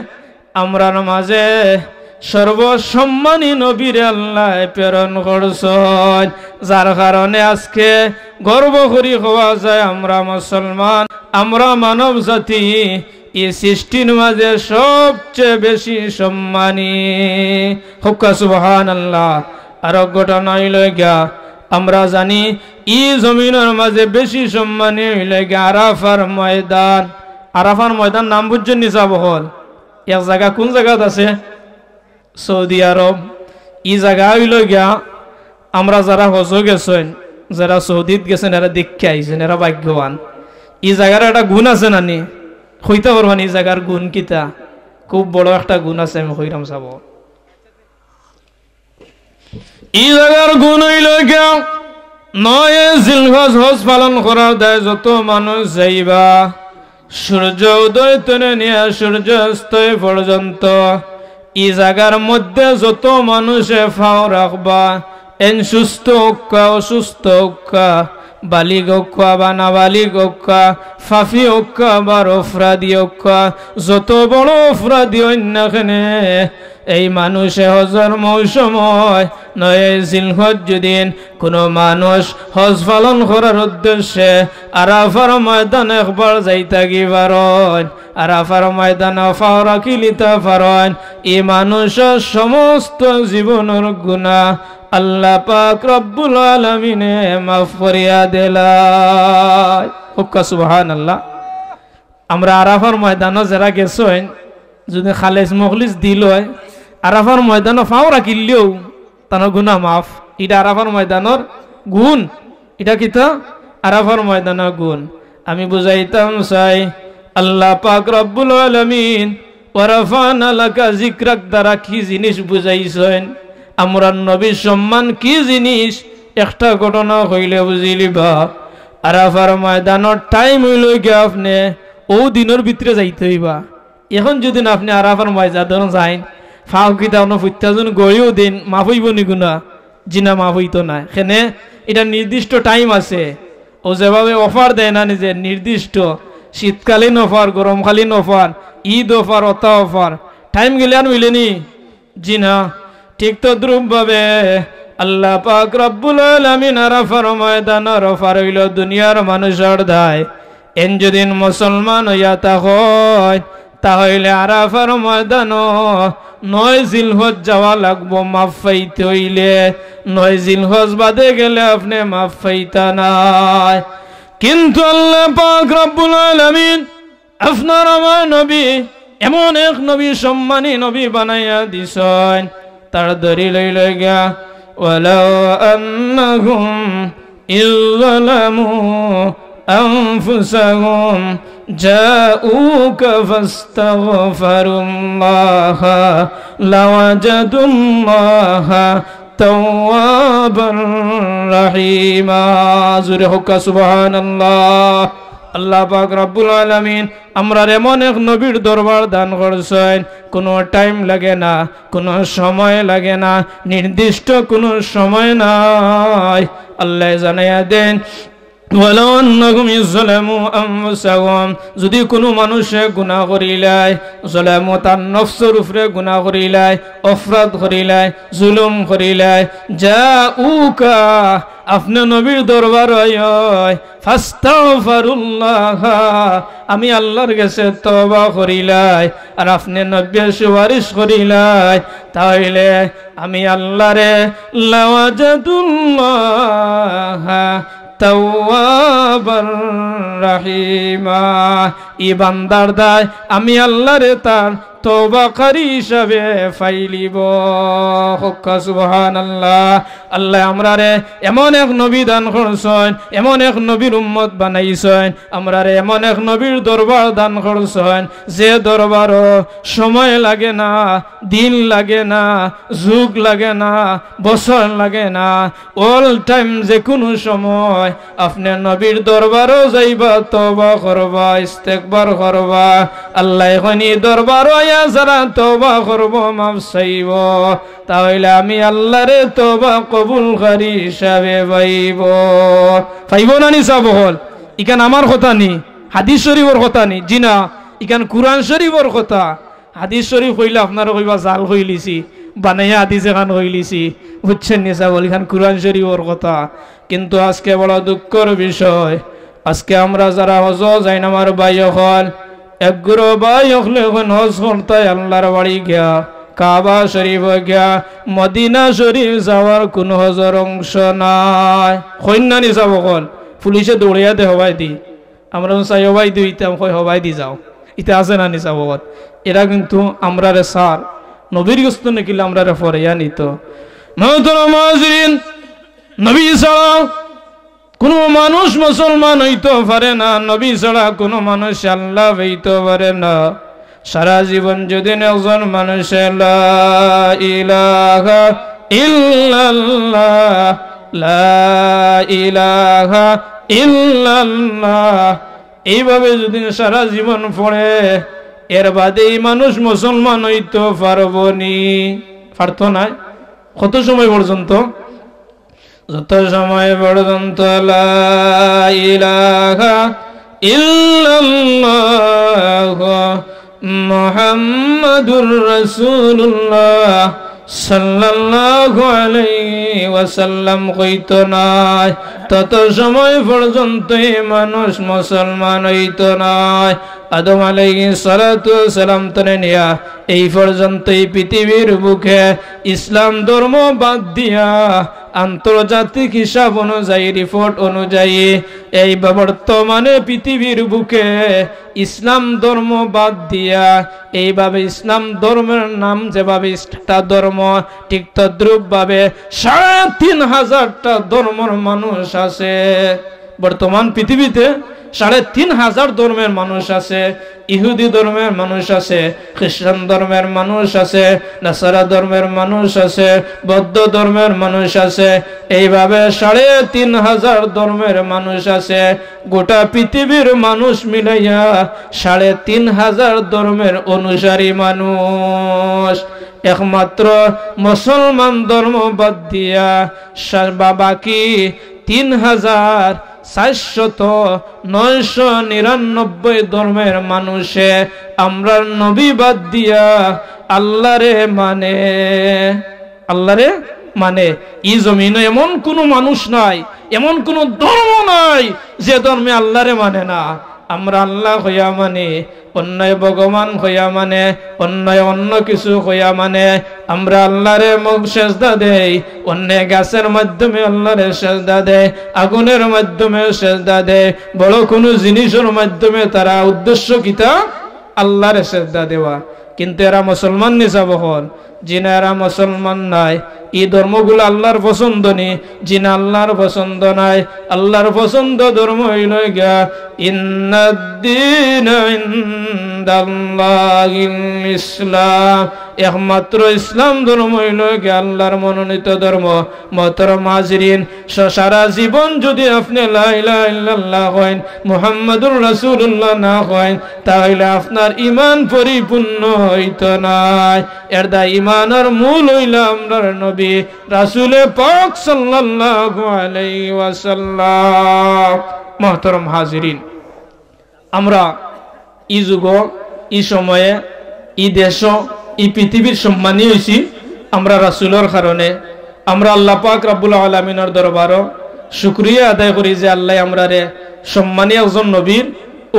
আমরার মাঝে সর্বসম্মানী নবীরে আল্লায় প্রেরণ করছইন, যার কারণে আজকে গর্ব করি কওয়া যায় আমরা মুসলমান, আমরা মানব জাতি ই সৃষ্টির মাঝে সবচেয়ে বেশি সম্মানী। হক্কা সুবহানাল্লাহ। আরো ঘটনা অইলো গিয়া, আমরা জানি ই জমিনর মাঝে বেশি সম্মানী অইলো গিয়া আরাফার ময়দান। আরাফার ময়দান নাম বুঝছইন নি সাব অকল? এক জাগা, কুন জাগাত আছে? সৌদি আরব। ই জাগা অইলো গিয়া, আমরা যারা হজো গেছইন, যারা সৌদিত গেছইন, এরা দেখিয়া আইছইন, এরা ভাগ্যবান। ই জাগার একটা গুণ আছে না নি? কইতা পারবা নি ই জাগার গুণ কিতা? খুব বড় একটা গুণ আছে, আমি কইরাম সাব। ই জাগার গুণ অইলো গিয়া, নয় জিলহজ হজ পালন করার দায় যত মানুষ যাইবা, সূর্য উদয় তনে নিয়া সূর্য অস্ত পর্যন্ত ই জাগার মধ্যে যত মানুষে পাও রাখবা, এন সুস্থ অউক্কা, অসুস্থ অউক্কা, বালিগ অউক্কা বা নাবালিগ অউক্কা, পাপী অউক্কা বা অপরাধী অউক্কা, যত বড় অপরাধী অইন না কেনে, এই মানুষে হজর মৌসুমে নয় জিলহজ যুদিন কুনু মানুষ হজ পালন করার উদ্দেশ্যে আরাফার ময়দান একবার যাইতা গি পারইন, আরাফার ময়দানো পাও রাখিলিতা পারইন, ই মানুষর সমস্ত জীবনর গুনাহ আল্লাহ পাক রব্বুল আলামিনে মাফ করিয়া দিলাইন। হুক্কা সুবহানাল্লাহ। আমরা আরাফার ময়দানো যেরা গেছইন, যুদি খালেস মুখলিস দিল অয়, আরাফার ময়দানো পাও রাখিলেও তান গুনাহ মাফ। ইটা আরাফার ময়দানর গুণ। ইটা কিতা? আরাফার ময়দানর গুণ। আমি বুঝাইতাম চাই, আল্লাহ পাক রব্বুল আলামিন ওয়ারাফা'না লাকা যিকরাক দ্বারা কি জিনিস বুঝাইছইন, আমরার নবীর সম্মান কি জিনিস, একটা ঘটনা কইলে বুঝিলিবা। আরাফার ময়দানর টাইম অইলো গিয়া আপনে অউ দিনর ভিতরে যাইতা অইবা। এখন যুদি আপনে আরাফার ময়দানো যাইন, পাও কিতা অনো ফুটতা যুদি গড়িও দেইন, মাফ অইবো নি গুনা? জি না, মাফ অইতো নায়। কেনে? ইটা নির্দিষ্ট টাইম আছে। অউ যেভাবে অফার দেয় না নিজে, নির্দিষ্ট শীতকালীন অফার, গরমকালীন অফার, ঈদ অফার, অতা অফার, টাইম গেলে আর মিলে নি? জি না। ঠিক তদ্রূপ ভাবে আল্লাহ পাক রব্বুল আলামিন আরাফার ময়দানর অফার অইলো দুনিয়ার মানুষর দায়। এন যুদি মুসলমান অইয়া থাকইন, তা অইলে আরাফার ময়দানো নয় জিলহজ যাওয়া লাগবো মাফ পাইতে অইলে। নয় জিলহজ বাদে গেলে আপনে মাফ পাইতা নায়। কিন্তু আল্লাহ পাক রব্বুল আলামিন আপনার আমার নবী, এমন এক নবী, সম্মানী নবী বানাইয়া দিছইন, তার দলিল অইলো গিয়া, "ওয়ালাউ আন্নাহুম ইয যালামু আনফুসাহুম জাউকা ফাস্তাগফারুল্লাহা লাওয়াজাদুল্লাহা তাওয়াবার রাহিমা।" জোরে হুক্কা সুবহানাল্লাহ। আল্লাহ পাক রব্বুল আলামিন আমরার এমন এক নবীর দরবার দান করছইন, কুনু টাইম লাগে না, কুনু সময় লাগে না, নির্দিষ্ট কুনু সময় নাই। আল্লায় জানাইয়া দেইন, "ওয়ালাউ আন্নাহুম ইয যালামু আনফুসাহুম", যুদি কুনু মানুষে গুনা করিলায়, যালামু তার নফসর উপরে গুনা করিলায়, অপরাধ করিলায়, জুলুম করিলায়, জাউকা, আপনে নবীর দরবার অয়, ফাস্তাগফারুল্লাহ, আমি আল্লার গেছে তওবা করিলাই, আর আপনে নবীর সুপারিশ করিলাই, তা অইলে আমি আল্লারে লাওয়াজাদুল্লাহা তাওয়াবার রাহিমা, ই বান্দার দায় আমি আল্লারে তার তওবাকারী হিসাবে পাইলিব। কউক্কা সুবহানাল্লাহ। আল্লায় আমরারে এমন এক নবী দান করছইন, এমন এক নবীর উম্মত বানাইছইন, আমরারে এমন এক নবীর দরবার দান করছইন, যে দরবারো সময় লাগে না, দিন লাগে না, যুগ লাগে না, বছর লাগে না, all time, যেকুনু সময় আপনে নবীর দরবারো যাইবা, তওবা করবা, ইস্তেগফার করবা। আল্লায় কইন, ই দরবারো আইয়া যারা তওবা করবো, মাফ চাইবো, তা অইলে আমি আল্লারে তওবা কবুলকারী হিসাবে পাইবো। পাইবো না নি সাব অকল? ইখান আমার কথা নি, হাদিস শরীফর কথা নি, জি না, ইখান কুরআন শরীফর কথা। হাদিস শরীফ কইলে আপনারা কইবা জাল কইলিছি, বানাইয়া হাদিস এখান কইলিছি, বুঝছইন নি সাব অকল? ইখান কুরআন শরীফর কথা। কিন্তু আজকে বড় দুঃখর বিষয়, আজকে আমরা যারা হজো যাইন, আমার ভাই অকল, একগুরু ভাই অকলে অখন হজ করতায় আল্লার বাড়ি গিয়া, কাবা শরীফো গিয়া, মদিনা শরীফ যাওয়ার কুনু হজর অংশ নাই। কইন না নি সাব অকল? পুলিশে দৌড়াইয়া দে হবায়দি। আমরা চাই হবায়দি অইতাম, কই হবায়দি যাও। ইতা আছে না নি সাব অকল? এরা কিন্তু আমরারে সার, নবীর গেছ থনে কিলা আমরারে ফরাইয়া নিতো। মুহতারাম হাজিরিন, নবী ছাড়া কুনু মানুষ মুসলমান অইতো পারে না, নবী ছাড়া কুনু মানুষ আল্লা পাইতো পারে না। সারা জীবন যুদি একজন মানুষে লা ইলাহা ইল্লাল্লাহ, লা ইলাহা ইল্লাল্লাহ, এইভাবে যুদি সারা জীবন পড়ে, এর বাদে ই মানুষ মুসলমান অইতো পারবো নি? পারতো নায়। কত সময় পর্যন্ত? যত সময় পর্যন্ত লা ইলাহা ইল্লাল্লাহ মুহাম্মাদুর রাসূলুল্লাহ সাল্লাল্লাহু আলাইহি ওয়াসাল্লাম কইতো নায়, তত সময় পর্যন্ত এই মানুষ মুসলমান অইতো নায়। আদম আলাইহিস সালাতু ওয়াস সালাম তনে নিয়া এই পর্যন্ত এই পৃথিবীর বুকে ইসলাম ধর্ম বাদ দিয়া, আন্তর্জাতিক হিসাব অনুযায়ী, রিপোর্ট অনুযায়ী, এই বর্তমানে পৃথিবীর বুকে ইসলাম ধর্ম বাদ দিয়া, এইভাবে ইসলাম ধর্মের নাম যেভাবে ইসলাম ধর্ম, ঠিক তদ্রূপ ভাবে সাড়ে তিন হাজারটা ধর্মর মানুষ আছে। বর্তমান পৃথিবীতে সাড়ে তিন হাজার ধর্মের মানুষ আছে। ইহুদি ধর্মের মানুষ আছে, খ্রিস্টান ধর্মের মানুষ আছে, নাসারা ধর্মের মানুষ আছে, বৌদ্ধ ধর্মের মানুষ আছে। এইভাবে সাড়ে তিন হাজার ধর্মের মানুষ আছে। গোটা পৃথিবীর মানুষ মিলাইয়া সাড়ে তিন হাজার ধর্মের অনুসারী মানুষ। একমাত্র মুসলমান ধর্ম বাদ দিয়া সা-, বা-, বাকি তিন হাজার চারশত নয়শো নিরানব্বই ধর্মের মানুষে আমরার নবী বাদ দিয়া আল্লারে মানে, আল্লারে মানে। ই জমিনো এমন কুনু মানুষ নাই, এমন কুনু ধর্ম নাই যে ধর্মে আল্লারে মানে না। আমরা আল্লাহ কইয়া মানি, অন্যয় ভগবান কইয়া মানে, অন্যয় অন্য কিছু কইয়া মানে। আমরা আল্লারে মুখ সেজদা দেই, অন্যে গাছের মাধ্যমে আল্লারে সেজদা দেয়, আগুনের মাধ্যমে সেজদা দেয়, বড় কুনু জিনিসর মাধ্যমে। তারা উদ্দেশ্য কিতা? আল্লারে সেজদা দেওয়া। কিন্তু এরা মুসলমান নি সাব অকল? জি না, এরা মুসলমান নায়। ই ধর্মগুলা আল্লার পছন্দ নি? জি না, আল্লার পছন্দ নায়। আল্লার পছন্দ ধর্ম অইলো গিয়া, ইন্নাদ্দীনা ইনদাল্লাহিল ইসলাম। একমাত্র ইসলাম ধর্ম অইলো গিয়া আল্লার মনোনীত ধর্ম। মহতরম হাজিরিন, স-, সারা জীবন যুদি আপনে লা ইলাহা ইল্লাল্লাহ কইন, মুহাম্মাদুর রাসূলুল্লাহ না কইন, তাইলে আপনার ঈমান পরিপূর্ণ অইতো নায়। এর দায় ঈমানর মূল অইলা আমরার নবী রাসূলে পাক সাল্লাল্লাহু আলাইহি ওয়াসাল্লাম। মহতরম হাজিরিন, আমরা ই যুগো, ই সময়ে, ই দেশো, ই পৃথিবীর সম্মানী অইছি আমরা রাসূলর কারণে। আমরা আল্লাহ পাক রাব্বুল আলামিনর দরবারো শুকরিয়া আদায় করি যে আল্লায় আমরারে সম্মানী একজন নবীর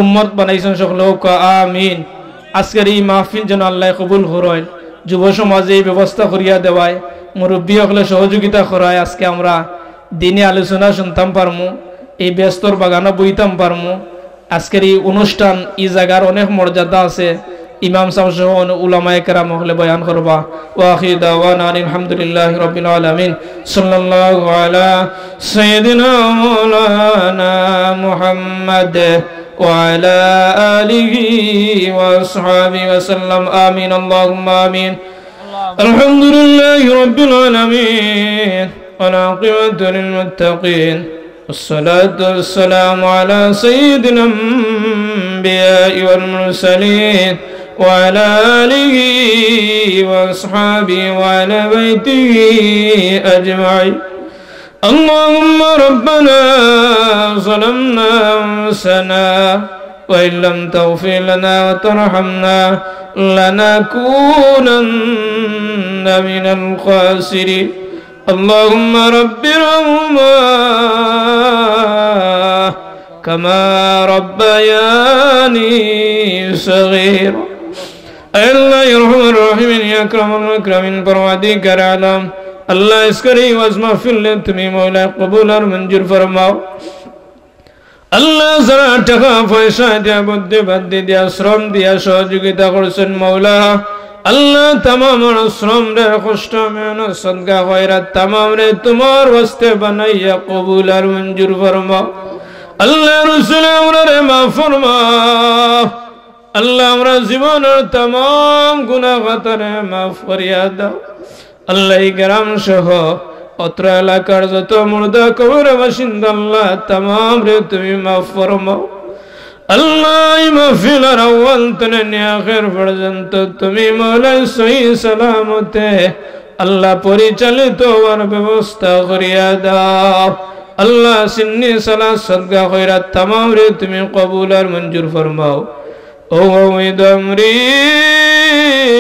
উম্মত বানাইছইন। সকলে কউক্কা আমিন। আজকের ই মাহফিল যেন আল্লায় কবুল করইন। যুব সমাজে ই ব্যবস্থা করিয়া দেওয়ায়, মুরব্বী অকলে সহযোগিতা করায় আজকে আমরা দিনি আলোচনা শুনতাম পারমু, ই বেহেস্তর বাগানো বইতাম পারমু। আজকের ই অনুষ্ঠান, ই জাগার অনেক মর্যাদা আছে। ইমাম সাব সহ অনেক উলামায়ে কেরাম অকলে বয়ান করবা। ওয়া আখিরু দাওয়ানা আনিল হামদুলিল্লাহি রাব্বিল আলামিন। সাল্লাল্লাহু আলা সাইয়্যিদিনা মাওলানা মুহাম্মাদ ওয়া আলা আলিহি ওয়া আসহাবিহি ওয়া সাল্লাম। আমিন, আল্লাহুম্মা আমিন। আলহামদুলিল্লাহি রাব্বিল আলামিন। والعاقبة للمتقين، والصلاة والسلام على سيد الأنبياء والمرسلين، وعلى آله وأصحابه وعلى بيته أجمعين. اللهم ربنا ظلمنا أنفسنا وإن لم تغفر لنا وترحمنا لنكونن من الخاسرين. اللهم رب ارحمهما كما ربياني صغيرا. আয় আল্লাহ, ইয়া আরহামার রাহিমিন, ইয়া আকরামাল আকরামিন, পরওয়ারদিগারে আলম, আল্লাহ, আজকের ই ওয়াজ মাহফিলরে তুমি মওলা কবুল আর মঞ্জুর ফরমাও। আল্লাহ, যারা টেকা পয়সা দিয়া, বুদ্ধি বাদ্ধি দিয়া, শ্রম দিয়া সহযোগিতা করছইন মওলা, আল্লাহ, তামামর শ্রমরে কষ্ট মেহনত সদকা খয়রাত তামামরে তুমার ওয়াস্তে বানাইয়া কবুল আর মঞ্জুর ফরমাও। আল্লাহ, রসুলে আমরারে মাফ ফরমাও। আল্লাহ, আমরার জীবনর তামাম গুনাহ খাতারে মাফ করিয়া দাও। আল্লাহ, ই গ্রাম সহ অত্র এলাকার যত মুর্দা কবর বাসিন্দা, আল্লাহ, তামামরে তুমি মাফ ফরমাও। আল্লাহ, ই মাহফিলর আউয়াল তনে নিয়া আখের পর্যন্ত তুমি মওলা সহি সালামতে আল্লাহ পরিচালিত অওয়ার ব্যবস্থা করিয়া দাও। আল্লাহ, সিন্নি সালাত সদকা খয়রাত তামামরে তুমি কবুল আর মঞ্জুর ফরমাও। أفوض أمري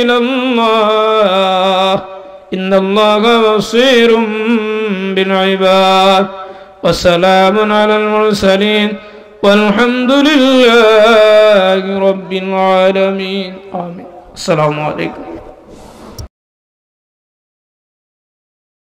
إلى الله، إن الله بصير بالعباد. وسلام على المرسلين، والحمد لله رب العالمين. آمين. السلام عليكم.